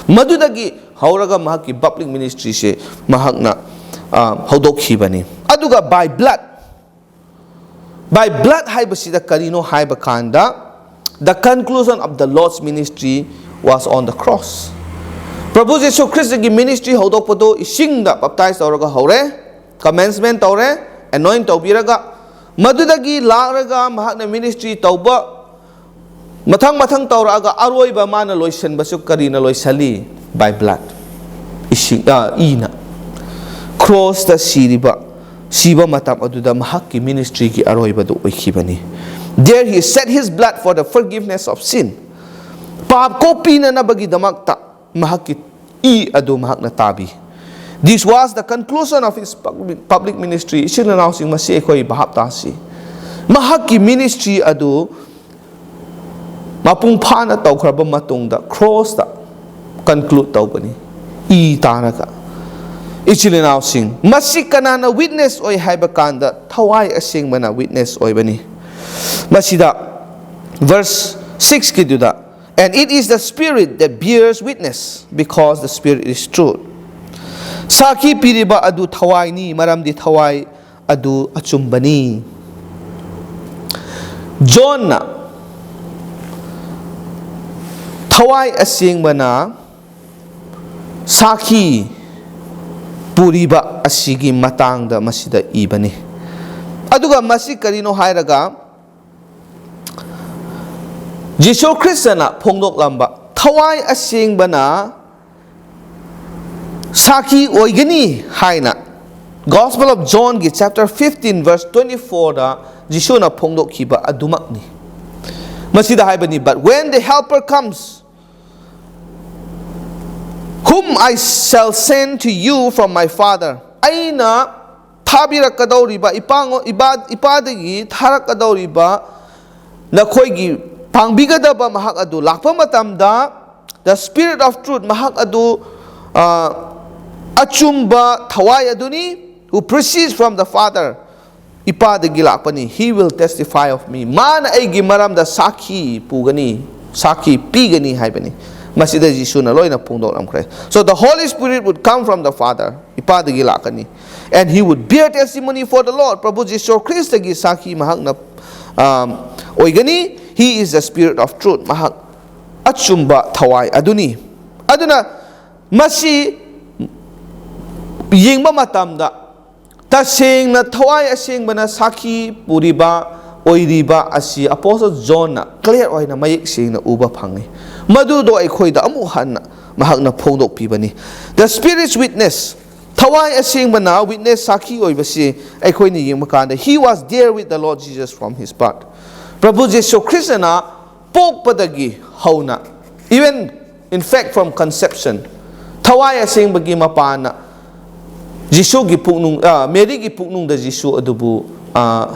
ꯃꯗꯨꯗꯒꯤ ꯍꯧꯔꯒ ꯃꯍꯥꯛꯀꯤ public ministry ꯁꯦ ꯃꯍꯥꯛꯅ, ꯑ, ꯍꯧꯗꯣꯛꯈꯤꯕꯅꯤ꯫ ꯑꯗꯨꯒ by blood, by blood ꯍꯥꯏꯕꯁꯤꯗ ꯀꯔꯤꯅꯣ ꯍꯥꯏꯕ ꯀꯥꯟꯗ, the conclusion of the Lord's ministry was on the cross. ꯄ꯭ꯔꯚꯨ Jesus ꯈ꯭ꯔꯤꯁꯇꯒꯤ ministry ꯍꯧꯗꯣꯛꯄꯗꯨ ꯏꯁꯤꯡꯗ baptize ꯇꯧꯔꯒ ꯍꯧꯔꯦ, commencement ꯇꯧꯔꯦ, anoint ꯇꯧꯕꯤꯔꯒ, ꯃꯗꯨꯗꯒꯤ ꯂꯥꯛꯂꯒ ꯃꯍꯥꯛꯅ ministry ꯇꯧꯕ ꯃꯊꯪ ꯃꯊꯪ ꯇꯧꯔꯛꯑꯒ ꯑꯔꯣꯏꯕ ꯃꯥꯅ ꯂꯣꯏꯁꯤꯟꯕꯁꯨ ꯀꯔꯤꯅ ꯂꯣꯏꯁꯤꯜꯂꯤ? By blood. ꯏꯁꯤꯡ, ꯑ, ꯏꯅ꯫ Cross ꯇ ꯁꯤꯔꯤꯕ, ꯁꯤꯕ ꯃꯇꯝ ꯑꯗꯨꯗ ꯃꯍꯥꯛꯀꯤ ministry ꯒꯤ ꯑꯔꯣꯏꯕꯗꯨ ꯑꯣꯏꯈꯤꯕꯅꯤ꯫ There he shed his blood for the forgiveness of sin. ꯄꯥꯞ ꯀꯣꯛꯄꯤꯅꯅꯕꯒꯤꯗꯃꯛꯇ ꯃꯍꯥꯛꯀꯤ ꯏ ꯑꯗꯨ ꯃꯍꯥꯛꯅ ꯇꯥꯕꯤ꯫ This was the conclusion of his public, public ministry. ꯏꯆꯤꯜ ꯏꯅꯥꯎꯁꯤꯡ, ꯃꯁꯤ ꯑꯩꯈꯣꯏ ꯚꯥꯞ ꯇꯥꯁꯤ꯫ ꯃꯍꯥꯛꯀꯤ ministry ꯑꯗꯨ ꯃꯄꯨꯡ ꯐꯥꯅ ꯇꯧꯈ꯭ꯔꯕ ꯃꯇꯨꯡꯗ cross ꯇ conclude ꯇꯧꯕꯅꯤ, ꯏ ꯇꯥꯔꯒ꯫ ꯏꯆꯤꯜ ꯏꯅꯥꯎꯁꯤꯡ, ꯃꯁꯤ ꯀꯅꯥꯅ witness ꯑꯣꯏ ꯍꯥꯏꯕ ꯀꯥꯟꯗ, ꯊꯋꯥꯏ ꯑꯁꯦꯡꯕꯅ witness ꯑꯣꯏꯕꯅꯤ꯫ ꯃꯁꯤꯗ verse six ꯀꯤꯗꯨꯗ, "And it is the Spirit that bears witness, because the Spirit is truth." ꯁꯥꯈꯤ ꯄꯤꯔꯤꯕ ꯑꯗꯨ ꯊꯋꯥꯏꯅꯤ, ꯃꯔꯝꯗꯤ ꯊꯋꯥꯏ ꯑꯗꯨ ꯑꯆꯨꯝꯕꯅꯤ꯫ ꯖꯣꯟꯅ ꯊꯋꯥꯏ ꯑꯁꯦꯡꯕꯅ ꯁꯥꯈꯤ ꯄꯨꯔꯤꯕ ꯑꯁꯤꯒꯤ ꯃꯇꯥꯡꯗ ꯃꯁꯤꯗ ꯏꯕꯅꯤ꯫ ꯑꯗꯨꯒ ꯃꯁꯤ ꯀꯔꯤꯅꯣ ꯍꯥꯏꯔꯒ, ꯖꯤꯁꯨ ꯈ꯭ꯔꯤꯁꯇꯅ ꯐꯣꯡꯗꯣꯛꯂꯝꯕ ꯊꯋꯥꯏ ꯑꯁꯦꯡꯕꯅ ꯁꯥꯈꯤ ꯑꯣꯏꯒꯅꯤ ꯍꯥꯏꯅ Gospel of Johnꯒꯤ chapter fifteen verse twenty-fourꯗ ꯖꯤꯁꯨꯅ ꯐꯣꯡꯗꯣꯛꯈꯤꯕ ꯑꯗꯨꯃꯛꯅꯤ꯫ ꯃꯁꯤꯗ ꯍꯥꯏꯕꯅꯤ, "But when the Helper comes, whom I shall send to you from my Father," ꯑꯩꯅ ꯊꯥꯕꯤꯔꯛꯀꯗꯧꯔꯤꯕ, ꯏꯄꯥꯉꯣ-, ꯏꯄꯥ-, ꯏꯄꯥꯗꯒꯤ ꯊꯥꯔꯛꯀꯗꯧꯔꯤꯕ ꯅꯈꯣꯏꯒꯤ ꯄꯥꯡꯕꯤꯒꯗꯕ ꯃꯍꯥꯛ ꯑꯗꯨ ꯂꯥꯛꯄ ꯃꯇꯝꯗ, the Spirit of Truth, ꯃꯍꯥꯛ ꯑꯗꯨ, ꯑ, ꯑꯆꯨꯝꯕ ꯊꯋꯥꯏ ꯑꯗꯨꯅꯤ, who proceeds from the Father, ꯏꯄꯥꯗꯒꯤ ꯂꯥꯛꯄꯅꯤ, he will testify of me, ꯃꯥꯅ ꯑꯩꯒꯤ ꯃꯔꯝꯗ ꯁꯥꯈꯤ ꯄꯨꯒꯅꯤ, ꯁꯥꯈꯤ ꯄꯤꯒꯅꯤ ꯍꯥꯏꯕꯅꯤ꯫ ꯃꯁꯤꯗ ꯖꯤꯁꯨꯅ ꯂꯣꯏꯅ ꯐꯣꯡꯗꯣꯛꯂꯝꯈ꯭ꯔꯦ꯫ So the Holy Spirit would come from the Father, ꯏꯄꯥꯗꯒꯤ ꯂꯥꯛꯀꯅꯤ, and he would bear testimony for the Lord, ꯄ꯭ꯔꯚꯨ Jesus ꯈ꯭ꯔꯤꯁꯇꯒꯤ ꯁꯥꯈꯤ ꯃꯍꯥꯛꯅ, ꯑꯝ, ꯑꯣꯏꯒꯅꯤ꯫ He is the Spirit of Truth, ꯃꯍꯥꯛ ꯑꯆꯨꯝꯕ ꯊꯋꯥꯏ ꯑꯗꯨꯅꯤ꯫ ꯑꯗꯨꯅ ꯃꯁꯤ ꯌꯦꯡꯕ ꯃꯇꯝꯗ ꯇꯁꯦꯡꯅ ꯊꯋꯥꯏ ꯑꯁꯦꯡꯕꯅ ꯁꯥꯈꯤ ꯄꯨꯔꯤꯕ, ꯑꯣꯏꯔꯤꯕ ꯑꯁꯤ ꯑꯄꯣꯁꯇꯜ ꯖꯣꯟꯅ clear ꯑꯣꯏꯅ, ꯃꯌꯦꯛ ꯁꯦꯡꯅ ꯎꯕ ꯐꯪꯉꯤ꯫ ꯃꯗꯨꯗꯣ ꯑꯩꯈꯣꯏꯗ ꯑꯃꯨꯛ ꯍꯟꯅ ꯃꯍꯥꯛꯅ ꯐꯣꯡꯗꯣꯛꯄꯤꯕꯅꯤ꯫ The Spirit's witness, ꯊꯋꯥꯏ ꯑꯁꯦꯡꯕꯅ witness, ꯁꯥꯈꯤ ꯑꯣꯏꯕꯁꯤ ꯑꯩꯈꯣꯏꯅ ꯌꯦꯡꯕ ꯀꯥꯟꯗ, he was there with the Lord Jesus from his birth. ꯄ꯭ꯔꯚꯨ ꯖꯤꯁꯨ ꯈ꯭ꯔꯤꯁꯇꯅ ꯄꯣꯛꯄꯗꯒꯤ ꯍꯧꯅ, even in fact from conception, ꯊꯋꯥꯏ ꯑꯁꯦꯡꯕꯒꯤ ꯃꯄꯥꯟꯅ ꯖꯤꯁꯨꯒꯤ ꯄꯨꯛꯅꯨꯡ, ꯑ, ꯃꯦꯔꯤꯒꯤ ꯄꯨꯛꯅꯨꯡꯗ ꯖꯤꯁꯨ ꯑꯗꯨꯕꯨ, ꯑ,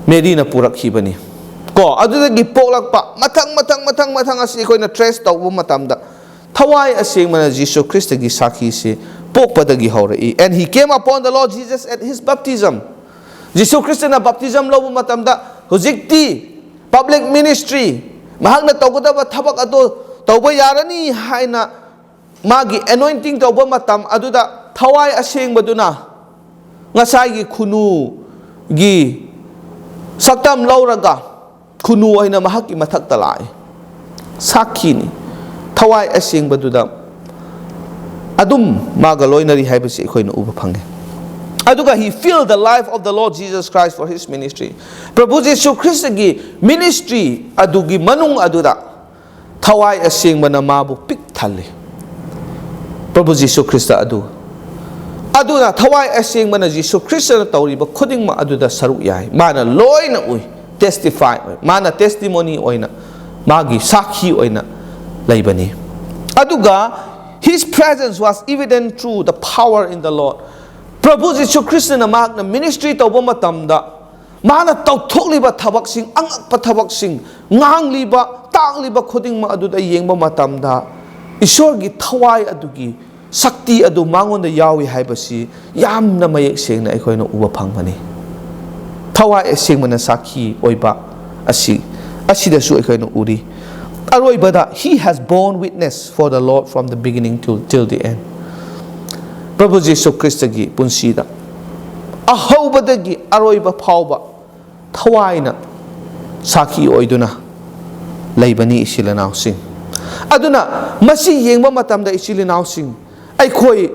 ꯃꯦꯔꯤꯅ ꯄꯨꯔꯛꯈꯤꯕꯅꯤ꯫ ꯀꯣ, ꯑꯗꯨꯗꯒꯤ ꯄꯣꯛꯂꯛꯄ ꯃꯊꯪ, ꯃꯊꯪ, ꯃꯊꯪ, ꯃꯊꯪ ꯑꯁꯤ ꯑꯩꯈꯣꯏꯅ trace ꯇꯧꯕ ꯃꯇꯝꯗ, ꯊꯋꯥꯏ ꯑꯁꯦꯡꯕꯅ ꯖꯤꯁꯨ ꯈ꯭ꯔꯤꯁꯇꯒꯤ ꯁꯥꯈꯤꯁꯤ ꯄꯣꯛꯄꯗꯒꯤ ꯍꯧꯔꯛꯏ꯫ And he came upon the Lord Jesus at his baptism. Jesus ꯈ꯭ꯔꯤꯁꯇꯅ baptism ꯂꯧꯕ ꯃꯇꯝꯗ, ꯍꯧꯖꯤꯛꯇꯤ public ministry, ꯃꯍꯥꯛꯅ ꯇꯧꯒꯗꯕ ꯊꯕꯛ ꯑꯗꯨ ꯇꯧꯕ ꯌꯥꯔꯅꯤ ꯍꯥꯏꯅ ꯃꯥꯒꯤ anointing ꯇꯧꯕ ꯃꯇꯝ ꯑꯗꯨꯗ, ꯊꯋꯥꯏ ꯑꯁꯦꯡꯕꯗꯨꯅ ꯉꯁꯥꯏꯒꯤ ꯈꯨꯅꯨꯒꯤ ꯁꯛꯇꯝ ꯂꯧꯔꯒ ꯈꯨꯅꯨ ꯑꯣꯏꯅ ꯃꯍꯥꯛꯀꯤ ꯃꯊꯛꯇ ꯂꯥꯛꯏ꯫ ꯁꯥꯈꯤꯅꯤ꯫ ꯊꯋꯥꯏ ꯑꯁꯦꯡꯕꯗꯨꯗ ꯑꯗꯨꯝ ꯃꯥꯒ ꯂꯣꯏꯅꯔꯤ ꯍꯥꯏꯕꯁꯤ ꯑꯩꯈꯣꯏꯅ ꯎꯕ ꯐꯪꯉꯤ꯫ ꯑꯗꯨꯒ he filled the life of the Lord Jesus Christ for his ministry. ꯄ꯭ꯔꯚꯨ ꯖꯤꯁꯨ ꯈ꯭ꯔꯤꯁꯇꯒꯤ ꯃꯤꯅꯤꯁꯇ꯭ꯔꯤ ꯑꯗꯨꯒꯤ ꯃꯅꯨꯡ ꯑꯗꯨꯗ ꯊꯋꯥꯏ ꯑꯁꯦꯡꯕꯅ ꯃꯥꯕꯨ ꯄꯤꯛ ꯊꯜꯂꯤ꯫ ꯄ꯭ꯔꯚꯨ ꯖꯤꯁꯨ ꯈ꯭ꯔꯤꯁꯇ ꯑꯗꯨ, ꯑꯗꯨꯅ ꯊꯋꯥꯏ ꯑꯁꯦꯡꯕꯅ ꯖꯤꯁꯨ ꯈ꯭ꯔꯤꯁꯇꯅ ꯇꯧꯔꯤꯕ ꯈꯨꯗꯤꯡꯃꯛ ꯑꯗꯨꯗ ꯁꯔꯨꯛ ꯌꯥꯏ꯫ ꯃꯥꯅ ꯂꯣꯏꯅ ꯎꯏ, ꯇꯦꯁꯇꯤꯐꯥꯏ ꯑꯣꯏ, ꯃꯥꯅ ꯇꯦꯁꯇꯤꯃꯣꯅꯤ ꯑꯣꯏꯅ, ꯃꯥꯒꯤ ꯁꯥꯈꯤ ꯑꯣꯏꯅ ꯂꯩꯕꯅꯤ꯫ ꯑꯗꯨꯒ his presence was evident through the power in the Lord. ꯄ꯭ꯔꯚꯨ ꯖꯤꯁꯨ ꯈ꯭ꯔꯤꯁꯇꯅ ꯃꯍꯥꯛꯅ ꯃꯤꯅꯤꯁꯇ꯭ꯔꯤ ꯇꯧꯕ ꯃꯇꯝꯗ ꯃꯥꯅ ꯇꯧꯊꯣꯛꯂꯤꯕ ꯊꯕꯛꯁꯤꯡ, ꯑꯉꯛꯄ ꯊꯕꯛꯁꯤꯡ, ꯉꯥꯡꯂꯤꯕ, ꯇꯥꯛꯂꯤꯕ ꯈꯨꯗꯤꯡꯃꯛ ꯑꯗꯨꯗ ꯌꯦꯡꯕ ꯃꯇꯝꯗ ꯏꯁꯣꯔꯒꯤ ꯊꯋꯥꯏ ꯑꯗꯨꯒꯤ ꯁꯛꯇꯤ ꯑꯗꯨ ꯃꯉꯣꯟꯗ ꯌꯥꯎꯏ ꯍꯥꯏꯕꯁꯤ ꯌꯥꯝꯅ ꯃꯌꯦꯛ ꯁꯦꯡꯅ ꯑꯩꯈꯣꯏꯅ ꯎꯕ ꯐꯪꯕꯅꯤ꯫ ꯊꯋꯥꯏ ꯑꯁꯦꯡꯕꯅ ꯁꯥꯈꯤ ꯑꯣꯏꯕ ꯑꯁꯤ, ꯑꯁꯤꯗꯁꯨ ꯑꯩꯈꯣꯏꯅ ꯎꯔꯤ꯫ ꯑꯔꯣꯏꯕꯗ, he has borne witness for the Lord from the beginning to, till the end. ꯄ꯭ꯔꯚꯨ Jesus ꯈ꯭ꯔꯤꯁꯇꯒꯤ ꯄꯨꯟꯁꯤꯗ ꯑꯍꯧꯕꯗꯒꯤ ꯑꯔꯣꯏꯕ ꯐꯥꯎꯕ ꯊꯋꯥꯏꯅ ꯁꯥꯈꯤ ꯑꯣꯏꯗꯨꯅ ꯂꯩꯕꯅꯤ, ꯏꯆꯤꯜ ꯏꯅꯥꯎꯁꯤꯡ꯫ ꯑꯗꯨꯅ ꯃꯁꯤ ꯌꯦꯡꯕ ꯃꯇꯝꯗ, ꯏꯆꯤꯜ ꯏꯅꯥꯎꯁꯤꯡ, ꯑꯩꯈꯣꯏ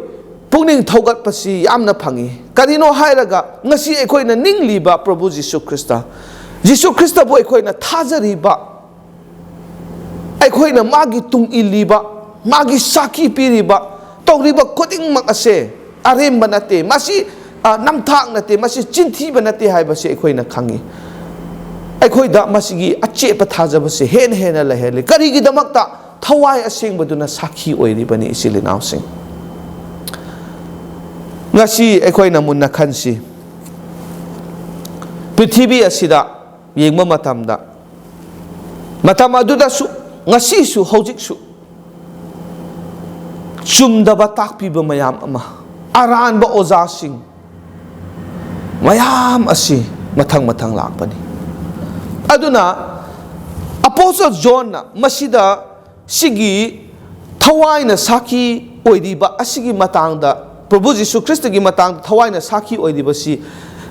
ꯄꯨꯛꯅꯤꯡ ꯊꯧꯒꯠꯄꯁꯤ ꯌꯥꯝꯅ ꯐꯪꯏ꯫ ꯀꯔꯤꯅꯣ ꯍꯥꯏꯔꯒ, ꯉꯁꯤ ꯑꯩꯈꯣꯏꯅ ꯅꯤꯡꯂꯤꯕ ꯄ꯭ꯔꯚꯨ ꯖꯤꯁꯨ ꯈ꯭ꯔꯤꯁꯇ, ꯖꯤꯁꯨ ꯈ꯭ꯔꯤꯁꯇꯕꯨ ꯑꯩꯈꯣꯏꯅ ꯊꯥꯖꯔꯤꯕ, ꯑꯩꯈꯣꯏꯅ ꯃꯥꯒꯤ ꯇꯨꯡ ꯏꯜꯂꯤꯕ, ꯃꯥꯒꯤ ꯁꯥꯈꯤ ꯄꯤꯔꯤꯕ, ꯇꯧꯔꯤꯕ ꯈꯨꯗꯤꯡꯃꯛ ꯑꯁꯦ ꯑꯔꯦꯝꯕ ꯅꯠꯇꯦ, ꯃꯁꯤ, ꯑ, ꯅꯝꯊꯥꯛ ꯅꯠꯇꯦ, ꯃꯁꯤ ꯆꯤꯟꯊꯤꯕ ꯅꯠꯇꯦ ꯍꯥꯏꯕꯁꯤ ꯑꯩꯈꯣꯏꯅ ꯈꯪꯏ꯫ ꯑꯩꯈꯣꯏꯗ ꯃꯁꯤꯒꯤ ꯑꯆꯦꯠꯄ ꯊꯥꯖꯕꯁꯦ ꯍꯦꯟꯅ ꯍꯦꯟꯅ ꯂꯩꯍꯜꯂꯤ꯫ ꯀꯔꯤꯒꯤꯗꯃꯛꯇ? ꯊꯋꯥꯏ ꯑꯁꯦꯡꯕꯗꯨꯅ ꯁꯥꯈꯤ ꯑꯣꯏꯔꯤꯕꯅꯤ, ꯏꯆꯤꯜ ꯏꯅꯥꯎꯁꯤꯡ꯫ ꯉꯁꯤ ꯑꯩꯈꯣꯏꯅ ꯃꯨꯟꯅ ꯈꯟꯁꯤ꯫ ꯄ꯭ꯔꯤꯊꯤꯕꯤ ꯑꯁꯤꯗ ꯌꯦꯡꯕ ꯃꯇꯝꯗ, ꯃꯇꯝ ꯑꯗꯨꯗꯁꯨ, ꯉꯁꯤꯁꯨ, ꯍꯧꯖꯤꯛꯁꯨ ꯆꯨꯝꯗꯕ ꯇꯥꯛꯄꯤꯕ ꯃꯌꯥꯝ ꯑꯃ, ꯑꯔꯥꯟꯕ ꯑꯣꯖꯥꯁꯤꯡ ꯃꯌꯥꯝ ꯑꯁꯤ ꯃꯊꯪ ꯃꯊꯪ ꯂꯥꯛꯄꯅꯤ꯫ ꯑꯗꯨꯅ ꯑꯄꯣꯁꯇꯜ ꯖꯣꯟꯅ ꯃꯁꯤꯗ ꯁꯤꯒꯤ ꯊꯋꯥꯏꯅ ꯁꯥꯈꯤ ꯑꯣꯏꯔꯤꯕ ꯑꯁꯤꯒꯤ ꯃꯇꯥꯡꯗ ꯄ꯭ꯔꯚꯨ ꯖꯤꯁꯨ ꯈ꯭ꯔꯤꯁꯇꯒꯤ ꯃꯇꯥꯡꯗ ꯊꯋꯥꯏꯅ ꯁꯥꯈꯤ ꯑꯣꯏꯔꯤꯕꯁꯤ,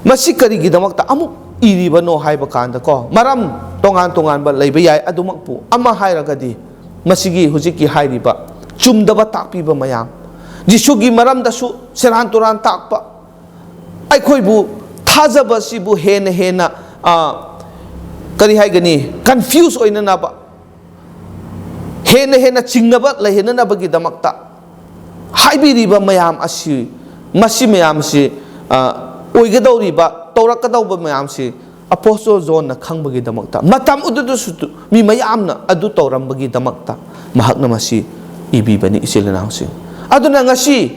ꯃꯁꯤ ꯀꯔꯤꯒꯤꯗꯃꯛꯇ ꯑꯃꯨꯛ ꯏꯔꯤꯕꯅꯣ ꯍꯥꯏꯕ ꯀꯥꯟꯗꯀꯣ, ꯃꯔꯝ ꯇꯣꯉꯥꯟ ꯇꯣꯉꯥꯟꯕ ꯂꯩꯕ ꯌꯥꯏ꯫ ꯑꯗꯨꯃꯛꯄꯨ ꯑꯃ ꯍꯥꯏꯔꯒꯗꯤ, ꯃꯁꯤꯒꯤ ꯍꯧꯖꯤꯛꯀꯤ ꯍꯥꯏꯔꯤꯕ ꯆꯨꯝꯗꯕ ꯇꯥꯛꯄꯤꯕ ꯃꯌꯥꯝ, ꯖꯤꯁꯨꯒꯤ ꯃꯔꯝꯗꯁꯨ ꯁꯦꯔꯥꯟ ꯇꯨꯔꯥꯟ ꯇꯥꯛꯄ, ꯑꯩꯈꯣꯏꯕꯨ ꯊꯥꯖꯕꯁꯤꯕꯨ ꯍꯦꯟꯅ ꯍꯦꯟꯅ, ꯑ, ꯀꯔꯤ ꯍꯥꯏꯒꯅꯤ, ꯀꯟꯐ꯭ꯌꯨꯁ ꯑꯣꯏꯅꯅꯕ, ꯍꯦꯟꯅ ꯍꯦꯟꯅ ꯆꯤꯡꯅꯕ ꯂꯩꯍꯟꯅꯅꯕꯒꯤꯗꯃꯛꯇ ꯍꯥꯏꯕꯤꯔꯤꯕ ꯃꯌꯥꯝ ꯑꯁꯤ, ꯃꯁꯤ ꯃꯌꯥꯝꯁꯤ, ꯑ, ꯑꯣꯏꯒꯗꯧꯔꯤꯕ, ꯇꯧꯔꯛꯀꯗꯧꯕ ꯃꯌꯥꯝꯁꯤ ꯑꯄꯣꯁꯇꯣꯜ ꯖꯣꯟꯅ ꯈꯪꯕꯒꯤꯗꯃꯛꯇ, ꯃꯇꯝ ꯑꯗꯨꯗꯁꯨ ꯃꯤ ꯃꯌꯥꯝꯅ ꯑꯗꯨ ꯇꯧꯔꯝꯕꯒꯤꯗꯃꯛꯇ ꯃꯍꯥꯛꯅ ꯃꯁꯤ ꯏꯕꯤꯕꯅꯤ, ꯏꯆꯤꯜ ꯏꯅꯥꯎꯁꯤꯡ꯫ ꯑꯗꯨꯅ ꯉꯁꯤ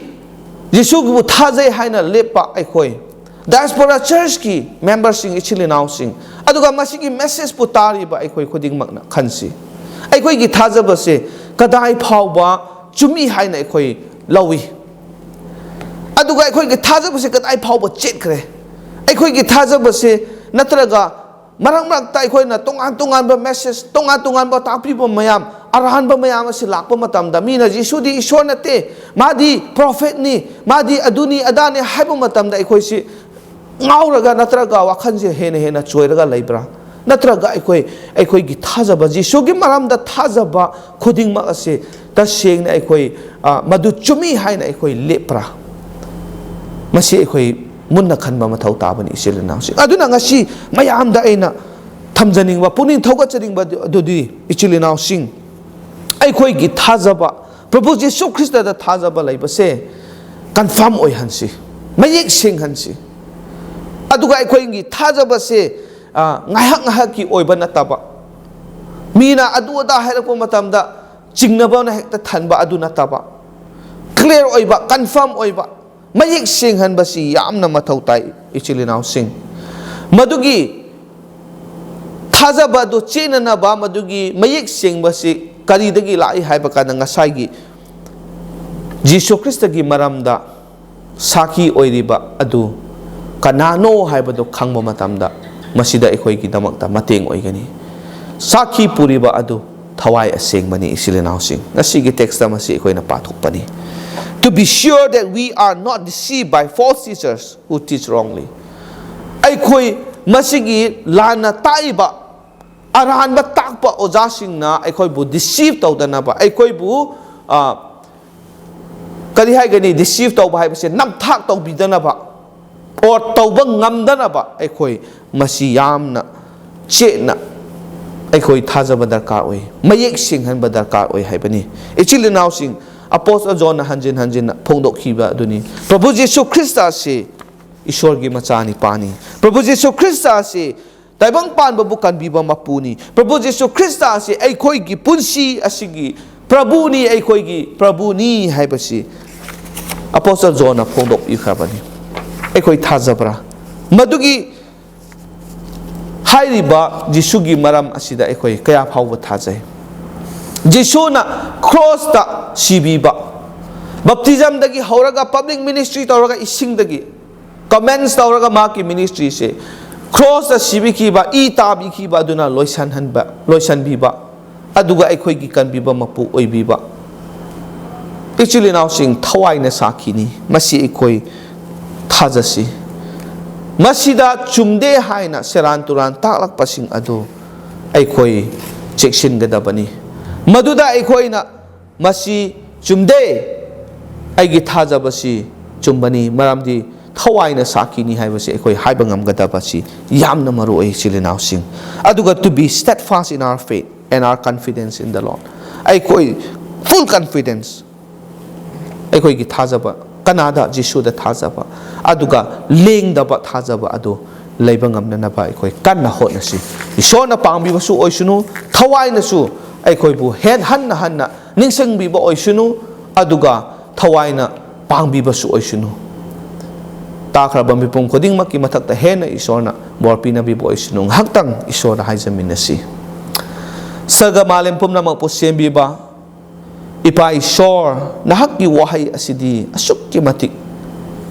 ꯌꯤꯁꯨꯕꯨ ꯊꯥꯖꯩ ꯍꯥꯏꯅ ꯂꯦꯞꯄ ꯑꯩꯈꯣꯏ ꯗꯥꯏꯁꯄꯣꯔꯥ ꯆꯔꯆꯀꯤ ꯃꯦꯝꯕꯔꯁꯤꯡ, ꯏꯆꯤꯜ ꯏꯅꯥꯎꯁꯤꯡ, ꯑꯗꯨꯒ ꯃꯁꯤꯒꯤ ꯃꯦꯁꯦꯖꯄꯨ ꯇꯥꯔꯤꯕ ꯑꯩꯈꯣꯏ ꯈꯨꯗꯤꯡꯃꯛꯅ ꯈꯟꯁꯤ, ꯑꯩꯈꯣꯏꯒꯤ ꯊꯥꯖꯕꯁꯦ ꯀꯗꯥꯏ ꯐꯥꯎꯕ ꯆꯨꯝꯃꯤ ꯍꯥꯏꯅ ꯑꯩꯈꯣꯏ ꯂꯧꯏ? ꯑꯗꯨꯒ ꯑꯩꯈꯣꯏꯒꯤ ꯊꯥꯖꯕꯁꯦ ꯀꯗꯥꯏ ꯐꯥꯎꯕ ꯆꯦꯠꯈ꯭ꯔꯦ? ꯑꯩꯈꯣꯏꯒꯤ ꯊꯥꯖꯕꯁꯦ, ꯅꯠꯇ꯭ꯔꯒ ꯃꯔꯛ ꯃꯔꯛꯇ ꯑꯩꯈꯣꯏꯅ ꯇꯣꯉꯥꯟ ꯇꯣꯉꯥꯟꯕ ꯃꯦꯁꯦꯖ, ꯇꯣꯉꯥꯟ ꯇꯣꯉꯥꯟꯕ ꯇꯥꯛꯄꯤꯕ ꯃꯌꯥꯝ, ꯑꯔꯥꯟꯕ ꯃꯌꯥꯝ ꯑꯁꯤ ꯂꯥꯛꯄ ꯃꯇꯝꯗ, ꯃꯤꯅ "ꯖꯤꯁꯨꯗꯤ ꯏꯁꯣꯔ ꯅꯠꯇꯦ, ꯃꯥꯗꯤ ꯄ꯭ꯔꯣꯐꯦꯠꯅꯤ, ꯃꯥꯗꯤ ꯑꯗꯨꯅꯤ ꯑꯗꯥꯅꯤ" ꯍꯥꯏꯕ ꯃꯇꯝꯗ, ꯑꯩꯈꯣꯏꯁꯤ ꯉꯥꯎꯔꯒ, ꯅꯠꯇ꯭ꯔꯒ ꯋꯥꯈꯜꯁꯦ ꯍꯦꯟꯅ ꯍꯦꯟꯅ ꯆꯣꯏꯔꯒ ꯂꯩꯕ꯭ꯔꯥ? ꯅꯠꯇ꯭ꯔꯒ ꯑꯩꯈꯣꯏ, ꯑꯩꯈꯣꯏꯒꯤ ꯊꯥꯖꯕ, ꯖꯤꯁꯨꯒꯤ ꯃꯔꯝꯗ ꯊꯥꯖꯕ ꯈꯨꯗꯤꯡꯃꯛ ꯑꯁꯤ ꯇꯁꯦꯡꯅ ꯑꯩꯈꯣꯏ, ꯑ, ꯃꯗꯨ ꯆꯨꯝꯃꯤ ꯍꯥꯏꯅ ꯑꯩꯈꯣꯏ ꯂꯦꯞꯄ꯭ꯔꯥ? ꯃꯁꯤ ꯑꯩꯈꯣꯏ ꯃꯨꯟꯅ ꯈꯟꯕ ꯃꯊꯧ ꯇꯥꯕꯅꯤ, ꯏꯆꯤꯜ ꯏꯅꯥꯎꯁꯤꯡ꯫ ꯑꯗꯨꯅ ꯉꯁꯤ ꯃꯌꯥꯝꯗ ꯑꯩꯅ ꯊꯝꯖꯅꯤꯡꯕ, ꯄꯨꯛꯅꯤꯡ ꯊꯧꯒꯠꯆꯅꯤꯡꯕ ꯑꯗꯨ-, ꯑꯗꯨꯗꯤ, ꯏꯆꯤꯜ ꯏꯅꯥꯎꯁꯤꯡ, ꯑꯩꯈꯣꯏꯒꯤ ꯊꯥꯖꯕ, ꯄ꯭ꯔꯚꯨ ꯖꯤꯁꯨ ꯈ꯭ꯔꯤꯁꯇꯗ ꯊꯥꯖꯕ ꯂꯩꯕꯁꯦ ꯀꯟꯐꯥꯔꯝ ꯑꯣꯏꯍꯟꯁꯤ, ꯃꯌꯦꯛ ꯁꯦꯡꯍꯟꯁꯤ꯫ ꯑꯗꯨꯒ ꯑꯩꯈꯣꯏꯒꯤ ꯊꯥꯖꯕꯁꯦ, ꯑ, ꯉꯥꯏꯍꯥꯛ ꯉꯥꯏꯍꯥꯛꯀꯤ ꯑꯣꯏꯕ ꯅꯠꯇꯕ, ꯃꯤꯅ ꯑꯗꯨ ꯑꯗꯥ ꯍꯥꯏꯔꯛꯄ ꯃꯇꯝꯗ ꯆꯤꯡꯅꯕꯅ ꯍꯦꯛꯇ ꯊꯟꯕ ꯑꯗꯨ ꯅꯠꯇꯕ, ꯀ꯭ꯂꯤꯌꯥꯔ ꯑꯣꯏꯕ, ꯀꯟꯐꯥꯔꯝ ꯑꯣꯏꯕ, ꯃꯌꯦꯛ ꯁꯦꯡꯍꯟꯕꯁꯤ ꯌꯥꯝꯅ ꯃꯊꯧ ꯇꯥꯏ, ꯏꯆꯤꯜ ꯏꯅꯥꯎꯁꯤꯡ꯫ ꯃꯗꯨꯒꯤ ꯊꯥꯖꯕ ꯑꯗꯨ ꯆꯦꯟꯅꯅꯕ, ꯃꯗꯨꯒꯤ ꯃꯌꯦꯛ ꯁꯦꯡꯕꯁꯤ ꯀꯔꯤꯗꯒꯤ ꯂꯥꯛꯏ ꯍꯥꯏꯕ ꯀꯥꯟꯗ, ꯉꯁꯥꯏꯒꯤ ꯖꯤꯁꯨ ꯈ꯭ꯔꯤꯁꯇꯒꯤ ꯃꯔꯝꯗ ꯁꯥꯈꯤ ꯑꯣꯏꯔꯤꯕ ꯑꯗꯨ ꯀꯅꯥꯅꯣ ꯍꯥꯏꯕꯗꯨ ꯈꯪꯕ ꯃꯇꯝꯗ, ꯃꯁꯤꯗ ꯑꯩꯈꯣꯏꯒꯤꯗꯃꯛꯇ ꯃꯇꯦꯡ ꯑꯣꯏꯒꯅꯤ꯫ ꯁꯥꯈꯤ ꯄꯨꯔꯤꯕ ꯑꯗꯨ ꯊꯋꯥꯏ ꯑꯁꯦꯡꯕꯅꯤ, ꯏꯆꯤꯜ ꯏꯅꯥꯎꯁꯤꯡ꯫ ꯉꯁꯤꯒꯤ ꯇꯦꯛꯁꯇ ꯃꯁꯤ ꯑꯩꯈꯣꯏꯅ ꯄꯥꯊꯣꯛꯄꯅꯤ꯫ To be sure that we are not deceived by false teachers who teach wrongly. ꯑꯩꯈꯣꯏ ꯃꯁꯤꯒꯤ ꯂꯥꯟꯅ ꯇꯥꯛꯏꯕ, ꯑꯔꯥꯟꯕ ꯇꯥꯛꯄ ꯑꯣꯖꯥꯁꯤꯡꯅ ꯑꯩꯈꯣꯏꯕꯨ deceive ꯇꯧꯗꯅꯕ, ꯑꯩꯈꯣꯏꯕꯨ, ꯑ, ꯀꯔꯤ ꯍꯥꯏꯒꯅꯤ, deceive ꯇꯧꯕ ꯍꯥꯏꯕꯁꯦ, ꯅꯝꯊꯥꯛ ꯇꯧꯕꯤꯗꯅꯕ, or ꯇꯧꯕ ꯉꯝꯗꯅꯕ ꯑꯩꯈꯣꯏ ꯃꯁꯤ ꯌꯥꯝꯅ ꯆꯦꯠꯅ ꯑꯩꯈꯣꯏ ꯊꯥꯖꯕ ꯗꯔꯀꯥꯔ ꯑꯣꯏ, ꯃꯌꯦꯛ ꯁꯦꯡꯍꯟꯕ ꯗꯔꯀꯥꯔ ꯑꯣꯏ ꯍꯥꯏꯕꯅꯤ꯫ ꯏꯆꯤꯜ ꯏꯅꯥꯎꯁꯤꯡ, ꯑꯄꯣꯁꯇꯜ ꯖꯣꯟꯅ ꯍꯟꯖꯤꯟ ꯍꯟꯖꯤꯟꯅ ꯐꯣꯡꯗꯣꯛꯈꯤꯕ ꯑꯗꯨꯅꯤ, ꯄ꯭ꯔꯚꯨ ꯖꯤꯁꯨ ꯈ꯭ꯔꯤꯁꯇ ꯑꯁꯤ ꯏꯁꯣꯔꯒꯤ ꯃꯆꯥꯅꯤꯄꯥꯅꯤ꯫ ꯄ꯭ꯔꯚꯨ ꯖꯤꯁꯨ ꯈ꯭ꯔꯤꯁꯇ ꯑꯁꯤ ꯇꯥꯏꯕꯪ ꯄꯥꯟꯕꯕꯨ ꯀꯟꯕꯤꯕ ꯃꯄꯨꯅꯤ꯫ ꯄ꯭ꯔꯚꯨ ꯖꯤꯁꯨ ꯈ꯭ꯔꯤꯁꯇ ꯑꯁꯤ ꯑꯩꯈꯣꯏꯒꯤ ꯄꯨꯟꯁꯤ ꯑꯁꯤꯒꯤ ꯄ꯭ꯔꯚꯨꯅꯤ, ꯑꯩꯈꯣꯏꯒꯤ ꯄ꯭ꯔꯚꯨꯅꯤ ꯍꯥꯏꯕꯁꯤ ꯑꯄꯣꯁꯇꯜ ꯖꯣꯟꯅ ꯐꯣꯡꯗꯣꯛꯄꯤꯈ꯭ꯔꯕꯅꯤ꯫ ꯑꯩꯈꯣꯏ ꯊꯥꯖꯕ꯭ꯔꯥ? ꯃꯗꯨꯒꯤ ꯍꯥꯏꯔꯤꯕ ꯖꯤꯁꯨꯒꯤ ꯃꯔꯝ ꯑꯁꯤꯗ ꯑꯩꯈꯣꯏ ꯀꯌꯥ ꯐꯥꯎꯕ ꯊꯥꯖꯩ? ꯖꯤꯁꯨꯅ ꯀ꯭ꯔꯣꯁꯇ ꯁꯤꯕꯤꯕ, ꯕꯞꯇꯤꯖꯝꯗꯒꯤ ꯍꯧꯔꯒ public ministry ꯇꯧꯔꯒ ꯏꯁꯤꯡꯗꯒꯤ commence ꯇꯧꯔꯒ ꯃꯍꯥꯛꯀꯤ ministryꯁꯦ ꯀ꯭ꯔꯣꯁꯇ ꯁꯤꯕꯤꯈꯤꯕ, ꯏ ꯇꯥꯕꯤꯈꯤꯕ ꯑꯗꯨꯅ ꯂꯣꯏꯁꯟꯍꯟꯕ, ꯂꯣꯏꯁꯟꯕꯤꯕ, ꯑꯗꯨꯒ ꯑꯩꯈꯣꯏꯒꯤ ꯀꯟꯕꯤꯕ ꯃꯄꯨ ꯑꯣꯏꯕꯤꯕ꯫ ꯏꯆꯤꯜ ꯏꯅꯥꯎꯁꯤꯡ, ꯊꯋꯥꯏꯅ ꯁꯥꯈꯤꯅꯤ꯫ ꯃꯁꯤ ꯑꯩꯈꯣꯏ ꯊꯥꯖꯁꯤ꯫ ꯃꯁꯤꯗ ꯆꯨꯝꯗꯦ ꯍꯥꯏꯅ ꯁꯦꯔꯥꯟ ꯇꯨꯔꯥꯟ ꯇꯥꯛꯂꯛꯄꯁꯤꯡ ꯑꯗꯨ ꯑꯩꯈꯣꯏ ꯆꯦꯛꯁꯤꯟꯒꯗꯕꯅꯤ꯫ ꯃꯗꯨꯗ ꯑꯩꯈꯣꯏꯅ "ꯃꯁꯤ ꯆꯨꯝꯗꯦ, ꯑꯩꯒꯤ ꯊꯥꯖꯕꯁꯤ ꯆꯨꯝꯕꯅꯤ, ꯃꯔꯝꯗꯤ ꯊꯋꯥꯏꯅ ꯁꯥꯈꯤꯅꯤ" ꯍꯥꯏꯕꯁꯤ ꯑꯩꯈꯣꯏ ꯍꯥꯏꯕ ꯉꯝꯒꯗꯕꯁꯤ ꯌꯥꯝꯅ ꯃꯔꯨ ꯑꯣꯏ, ꯏꯆꯤꯜ ꯏꯅꯥꯎꯁꯤꯡ꯫ ꯑꯗꯨꯒ to be steadfast in our faith and our confidence in the Lord. ꯑꯩꯈꯣꯏ full confidence, ꯑꯩꯈꯣꯏꯒꯤ ꯊꯥꯖꯕ, ꯀꯅꯥꯗ? ꯖꯤꯁꯨꯗ ꯊꯥꯖꯕ, ꯑꯗꯨꯒ ꯂꯦꯡꯗꯕ ꯊꯥꯖꯕ ꯑꯗꯨ ꯂꯩꯕ ꯉꯝꯅꯅꯕ ꯑꯩꯈꯣꯏ ꯀꯟꯅ ꯍꯣꯠꯅꯁꯤ꯫ ꯏꯁꯣꯔꯅ ꯄꯥꯡꯕꯤꯕꯁꯨ ꯑꯣꯏꯁꯅꯨ, ꯊꯋꯥꯏꯅꯁꯨ ꯑꯩꯈꯣꯏꯕꯨ ꯍꯦꯟ ꯍꯟꯅ ꯍꯟꯅ ꯅꯤꯡꯁꯤꯡꯕꯤꯕ ꯑꯣꯏꯁꯅꯨ, ꯑꯗꯨꯒ ꯊꯋꯥꯏꯅ ꯄꯥꯡꯕꯤꯕꯁꯨ ꯑꯣꯏꯁꯅꯨ꯫ ꯇꯥꯈ꯭ꯔꯕ ꯃꯤꯄꯨꯝ ꯈꯨꯗꯤꯡꯃꯛꯀꯤ ꯃꯊꯛꯇ ꯍꯦꯟꯅ ꯏꯁꯣꯔꯅ ꯕꯣꯔ ꯄꯤꯅꯕꯤꯕ ꯑꯣꯏꯁꯅꯨ꯫ ꯉꯥꯏꯍꯥꯛꯇꯪ ꯏꯁꯣꯔꯗ ꯍꯥꯏꯖꯃꯤꯟꯅꯁꯤ꯫ ꯁꯔꯒ ꯃꯥꯂꯦꯝ ꯄꯨꯝꯅꯃꯛꯄꯨ ꯁꯦꯝꯕꯤꯕ ꯏꯄꯥ ꯏꯁꯣꯔ, ꯅꯍꯥꯛꯀꯤ ꯋꯥꯍꯩ ꯑꯁꯤꯗꯤ ꯑꯁꯨꯛꯀꯤ ꯃꯇꯤꯛ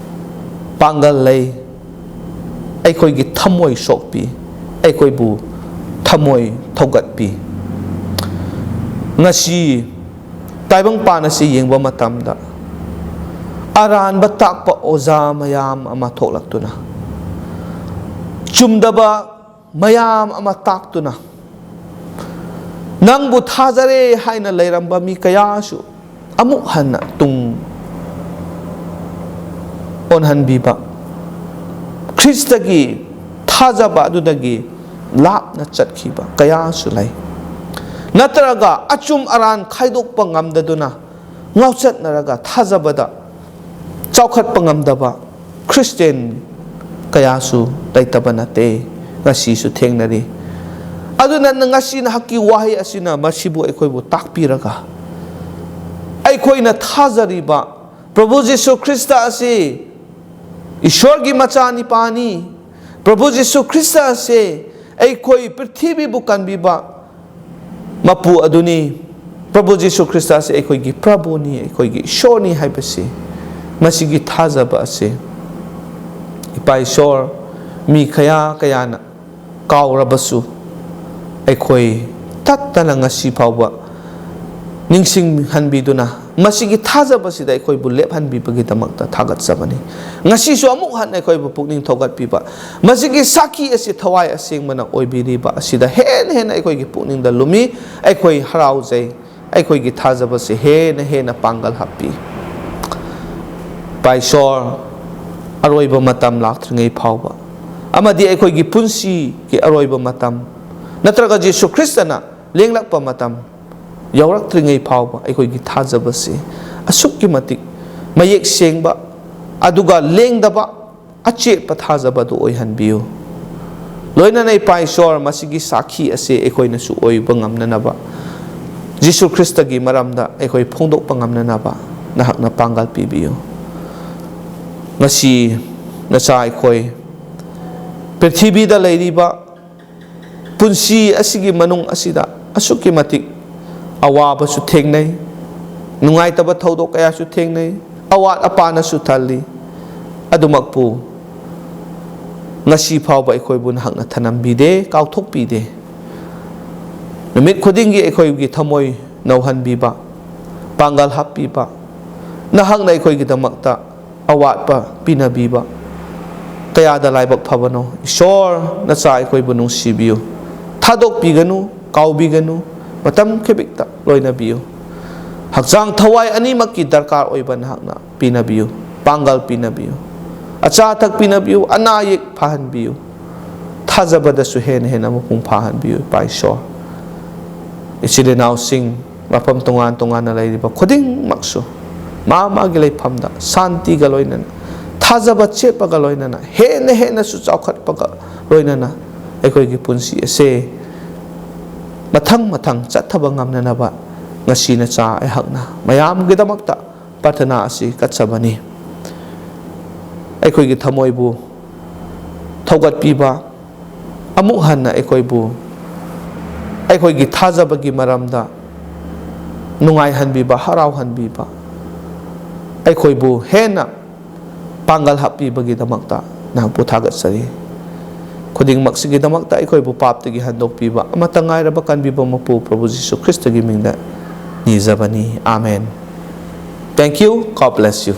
ꯄꯥꯡꯒꯜ ꯂꯩ, ꯑꯩꯈꯣꯏꯒꯤ ꯊꯃꯣꯏ ꯁꯣꯛꯄꯤ, ꯑꯩꯈꯣꯏꯕꯨ ꯊꯃꯣꯏ ꯊꯧꯒꯠꯄꯤ꯫ ꯉꯁꯤ ꯇꯥꯏꯕꯪꯄꯥꯟ ꯑꯁꯤ ꯌꯦꯡꯕ ꯃꯇꯝꯗ, ꯑꯔꯥꯟꯕ ꯇꯥꯛꯄ ꯑꯣꯖꯥ ꯃꯌꯥꯝ ꯑꯃ ꯊꯣꯛꯂꯛꯇꯨꯅ, ꯆꯨꯝꯗꯕ ꯃꯌꯥꯝ ꯑꯃ ꯇꯥꯛꯇꯨꯅ, ꯅꯪꯕꯨ ꯊꯥꯖꯔꯦ ꯍꯥꯏꯅ ꯂꯩꯔꯝꯕ ꯃꯤ ꯀꯌꯥꯁꯨ ꯑꯃꯨꯛ ꯍꯟꯅ ꯇꯨꯡ ꯑꯣꯟꯍꯟꯕꯤꯕ, ꯈ꯭ꯔꯤꯁꯇꯒꯤ ꯊꯥꯖꯕ ꯑꯗꯨꯗꯒꯤ ꯂꯥꯞꯅ ꯆꯠꯈꯤꯕ ꯀꯌꯥꯁꯨ ꯂꯩ꯫ ꯅꯠꯇ꯭ꯔꯒ ꯑꯆꯨꯝ ꯑꯔꯥꯟ ꯈꯥꯏꯗꯣꯛꯄ ꯉꯝꯗꯗꯨꯅ ꯉꯥꯎꯆꯠꯅꯔꯒ ꯊꯥꯖꯕꯗ ꯆꯥꯎꯈꯠꯄ ꯉꯝꯗꯕ ꯈ꯭ꯔꯤꯁꯇꯤꯌꯥꯟ ꯀꯌꯥꯁꯨ ꯂꯩꯇꯕ ꯅꯠꯇꯦ, ꯉꯁꯤꯁꯨ ꯊꯦꯡꯅꯔꯤ꯫ ꯑꯗꯨꯅ ꯉꯁꯤ ꯅꯍꯥꯛꯀꯤ ꯋꯥꯍꯩ ꯑꯁꯤꯅ ꯃꯁꯤꯕꯨ ꯑꯩꯈꯣꯏꯕꯨ ꯇꯥꯛꯄꯤꯔꯒ, ꯑꯩꯈꯣꯏꯅ ꯊꯥꯖꯔꯤꯕ ꯄ꯭ꯔꯚꯨ ꯖꯤꯁꯨ ꯈ꯭ꯔꯤꯁꯇ ꯑꯁꯤ ꯏꯁꯣꯔꯒꯤ ꯃꯆꯥꯅꯤꯄꯥꯅꯤ, ꯄ꯭ꯔꯚꯨ ꯖꯤꯁꯨ ꯈ꯭ꯔꯤꯁꯇ ꯑꯁꯤ ꯑꯩꯈꯣꯏ ꯄ꯭ꯔꯤꯊꯤꯕꯤꯕꯨ ꯀꯟꯕꯤꯕ ꯃꯄꯨ ꯑꯗꯨꯅꯤ, ꯄ꯭ꯔꯚꯨ ꯖꯤꯁꯨ ꯈ꯭ꯔꯤꯁꯇ ꯑꯁꯤ ꯑꯩꯈꯣꯏꯒꯤ ꯄ꯭ꯔꯚꯨꯅꯤ, ꯑꯩꯈꯣꯏꯒꯤ ꯏꯁꯣꯔꯅꯤ ꯍꯥꯏꯕꯁꯤ ꯃꯁꯤꯒꯤ ꯊꯥꯖꯕ ꯑꯁꯤ ꯏꯄꯥ ꯏꯁꯣꯔ ꯃꯤ ꯀꯌꯥ ꯀꯌꯥꯅ ꯀꯥꯎꯔꯕꯁꯨ, ꯑꯩꯈꯣꯏ ꯇꯠꯇꯅ ꯉꯁꯤ ꯐꯥꯎꯕ ꯅꯤꯡꯁꯤꯡꯍꯟꯕꯤꯗꯨꯅ ꯃꯁꯤꯒꯤ ꯊꯥꯖꯕꯁꯤꯗ ꯑꯩꯈꯣꯏꯕꯨ ꯂꯦꯞꯍꯟꯕꯤꯕꯒꯤꯗꯃꯛꯇ ꯊꯥꯒꯠꯆꯕꯅꯤ꯫ ꯉꯁꯤꯁꯨ ꯑꯃꯨꯛ ꯍꯟꯅ ꯑꯩꯈꯣꯏꯕꯨ ꯄꯨꯛꯅꯤꯡ ꯊꯧꯒꯠꯄꯤꯕ, ꯃꯁꯤꯒꯤ ꯁꯥꯈꯤ ꯑꯁꯤ ꯊꯋꯥꯏ ꯑꯁꯦꯡꯕꯅ ꯑꯣꯏꯕꯤꯔꯤꯕ ꯑꯁꯤꯗ ꯍꯦꯟꯅ ꯍꯦꯟꯅ ꯑꯩꯈꯣꯏꯒꯤ ꯄꯨꯛꯅꯤꯡꯗ ꯂꯨꯝꯃꯤ꯫ ꯑꯩꯈꯣꯏ ꯍꯔꯥꯎꯖꯩ꯫ ꯑꯩꯈꯣꯏꯒꯤ ꯊꯥꯖꯕꯁꯤ ꯍꯦꯟꯅ ꯍꯦꯟꯅ ꯄꯥꯡꯒꯜ ꯍꯥꯞꯄꯤ꯫ ꯏꯄꯥ ꯏꯁꯣꯔ, ꯑꯔꯣꯏꯕ ꯃꯇꯝ ꯂꯥꯛꯇ꯭ꯔꯤꯉꯩ ꯐꯥꯎꯕ ꯑꯃꯗꯤ ꯑꯩꯈꯣꯏꯒꯤ ꯄꯨꯟꯁꯤꯒꯤ ꯑꯔꯣꯏꯕ ꯃꯇꯝ ꯅꯠꯇ꯭ꯔꯒ ꯖꯤꯁꯨ ꯈ꯭ꯔꯤꯁꯇꯅ ꯂꯦꯡꯂꯛꯄ ꯃꯇꯝ ꯌꯧꯔꯛꯇ꯭ꯔꯤꯉꯩ ꯐꯥꯎꯕ ꯑꯩꯈꯣꯏꯒꯤ ꯊꯥꯖꯕꯁꯤ ꯑꯁꯨꯛꯀꯤ ꯃꯇꯤꯛ ꯃꯌꯦꯛ ꯁꯦꯡꯕ, ꯑꯗꯨꯒ ꯂꯦꯡꯗꯕ ꯑꯆꯦꯠꯄ ꯊꯥꯖꯕ ꯑꯗꯨ ꯑꯣꯏꯍꯟꯕꯤꯌꯨ꯫ ꯂꯣꯏꯅꯅ ꯏꯄꯥ ꯏꯁꯣꯔ, ꯃꯁꯤꯒꯤ ꯁꯥꯈꯤ ꯑꯁꯤ ꯑꯩꯈꯣꯏꯅꯁꯨ ꯑꯣꯏꯕ ꯉꯝꯅꯅꯕ, ꯖꯤꯁꯨ ꯈ꯭ꯔꯤꯁꯇꯒꯤ ꯃꯔꯝꯗ ꯑꯩꯈꯣꯏ ꯐꯣꯡꯗꯣꯛꯄ ꯉꯝꯅꯅꯕ ꯅꯍꯥꯛꯅ ꯄꯥꯡꯒꯜ ꯄꯤꯕꯤꯌꯨ꯫ ꯉꯁꯤ ꯅꯆꯥ ꯑꯩꯈꯣꯏ ꯄ꯭ꯔꯤꯊꯤꯕꯤꯗ ꯂꯩꯔꯤꯕ ꯄꯨꯟꯁꯤ ꯑꯁꯤꯒꯤ ꯃꯅꯨꯡ ꯑꯁꯤꯗ ꯑꯁꯨꯛꯀꯤ ꯃꯇꯤꯛ ꯑꯋꯥꯕꯁꯨ ꯊꯦꯡꯅꯩ, ꯅꯨꯡꯉꯥꯏꯇꯕ ꯊꯧꯗꯣꯛ ꯀꯌꯥꯁꯨ ꯊꯦꯡꯅꯩ, ꯑꯋꯥꯠ ꯑꯄꯥꯅꯁꯨ ꯊꯜꯂꯤ꯫ ꯑꯗꯨꯃꯛꯄꯨ ꯉꯁꯤ ꯐꯥꯎꯕ ꯑꯩꯈꯣꯏꯕꯨ ꯅꯍꯥꯛꯅ ꯊꯅꯝꯕꯤꯗꯦ, ꯀꯥꯎꯊꯣꯛꯄꯤꯗꯦ꯫ ꯅꯨꯃꯤꯠ ꯈꯨꯗꯤꯡꯒꯤ ꯑꯩꯈꯣꯏꯒꯤ ꯊꯃꯣꯏ ꯅꯧꯍꯟꯕꯤꯕ, ꯄꯥꯡꯒꯜ ꯍꯥꯞꯄꯤꯕ, ꯅꯍꯥꯛꯅ ꯑꯩꯈꯣꯏꯒꯤꯗꯃꯛꯇ ꯑꯋꯥꯠꯄ ꯄꯤꯅꯕꯤꯕ ꯀꯌꯥꯗ ꯂꯥꯏꯕꯛ ꯐꯕꯅꯣ꯫ ꯏꯁꯣꯔ, ꯅꯆꯥ ꯑꯩꯈꯣꯏꯕꯨ ꯅꯨꯡꯁꯤꯕꯤꯌꯨ꯫ ꯊꯥꯗꯣꯛꯄꯤꯒꯅꯨ, ꯀꯥꯎꯕꯤꯒꯅꯨ, ꯃꯇꯝ ꯈꯤꯕꯤꯛꯇ ꯂꯣꯏꯅꯕꯤꯌꯨ꯫ ꯍꯛꯆꯥꯡ ꯊꯋꯥꯏ ꯑꯅꯤꯃꯛꯀꯤ ꯗꯔꯀꯥꯔ ꯑꯣꯏꯕ ꯅꯍꯥꯛꯅ ꯄꯤꯅꯕꯤꯌꯨ, ꯄꯥꯡꯒꯜ ꯄꯤꯅꯕꯤꯌꯨ, ꯑꯆꯥ ꯑꯊꯛ ꯄꯤꯅꯕꯤꯌꯨ, ꯑꯅꯥ ꯑꯌꯦꯛ ꯐꯍꯟꯕꯤꯌꯨ, ꯊꯥꯖꯕꯗꯁꯨ ꯍꯦꯟꯅ ꯍꯦꯟꯅ ꯃꯄꯨꯡ ꯐꯥꯍꯟꯕꯤꯌꯨ, ꯏꯄꯥ ꯏꯁꯣꯔ꯫ ꯏꯆꯤꯜ ꯏꯅꯥꯎꯁꯤꯡ, ꯃꯐꯝ ꯇꯣꯉꯥꯟ ꯇꯣꯉꯥꯟꯅ ꯂꯩꯔꯤꯕ ꯈꯨꯗꯤꯡꯃꯛꯁꯨ ꯃꯥ ꯃꯥꯒꯤ ꯂꯩꯐꯝꯗ ꯁꯥꯟꯇꯤꯒ ꯂꯣꯏꯅꯅ, ꯊꯥꯖꯕ ꯆꯦꯠꯄꯒ ꯂꯣꯏꯅꯅ, ꯍꯦꯟꯅ ꯍꯦꯟꯅꯁꯨ ꯆꯥꯎꯈꯠꯄꯒ ꯂꯣꯏꯅꯅ ꯑꯩꯈꯣꯏꯒꯤ ꯄꯨꯟꯁꯤ ꯑꯁꯦ ꯃꯊꯪ ꯃꯊꯪ ꯆꯠꯊꯕ ꯉꯝꯅꯅꯕ ꯉꯁꯤ ꯅꯆꯥ ꯑꯩꯍꯥꯛꯅ ꯃꯌꯥꯝꯒꯤꯗꯃꯛꯇ ꯄ꯭ꯔꯥꯊꯅꯥ ꯑꯁꯤ ꯀꯠꯆꯕꯅꯤ꯫ ꯑꯩꯈꯣꯏꯒꯤ ꯊꯃꯣꯏꯕꯨ ꯊꯧꯒꯠꯄꯤꯕ, ꯑꯃꯨꯛ ꯍꯟꯅ ꯑꯩꯈꯣꯏꯕꯨ, ꯑꯩꯈꯣꯏꯒꯤ ꯊꯥꯖꯕꯒꯤ ꯃꯔꯝꯗ ꯅꯨꯡꯉꯥꯏꯍꯟꯕꯤꯕ, ꯍꯔꯥꯎꯍꯟꯕꯤꯕ, ꯑꯩꯈꯣꯏꯕꯨ ꯍꯦꯟꯅ ꯄꯥꯡꯒꯜ ꯍꯥꯞꯄꯤꯕꯒꯤꯗꯃꯛꯇ ꯅꯍꯥꯛꯄꯨ ꯊꯥꯒꯠꯆꯔꯤ꯫ ꯈꯨꯗꯤꯡꯃꯛꯁꯤꯒꯤꯗꯃꯛꯇ ꯑꯩꯈꯣꯏꯕꯨ ꯄꯥꯞꯇꯒꯤ ꯍꯟꯗꯣꯛꯄꯤꯕ, ꯑꯃꯠꯇ ꯉꯥꯏꯔꯕ ꯀꯟꯕꯤꯕ ꯃꯄꯨ ꯄ꯭ꯔꯚꯨ ꯖꯤꯁꯨ ꯈ꯭ꯔꯤꯁꯇꯒꯤ ꯃꯤꯡꯗ ꯅꯤꯖꯕꯅꯤ꯫ ꯑꯥꯃꯦꯟ꯫ Thank you. God bless you.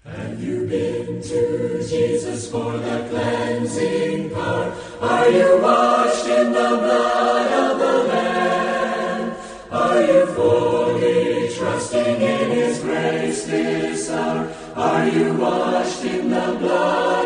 Have you been to Jesus for the cleansing power? Are you washed in the blood of the Lamb? Are you fully trusting in His grace this hour? Are you washed in the blood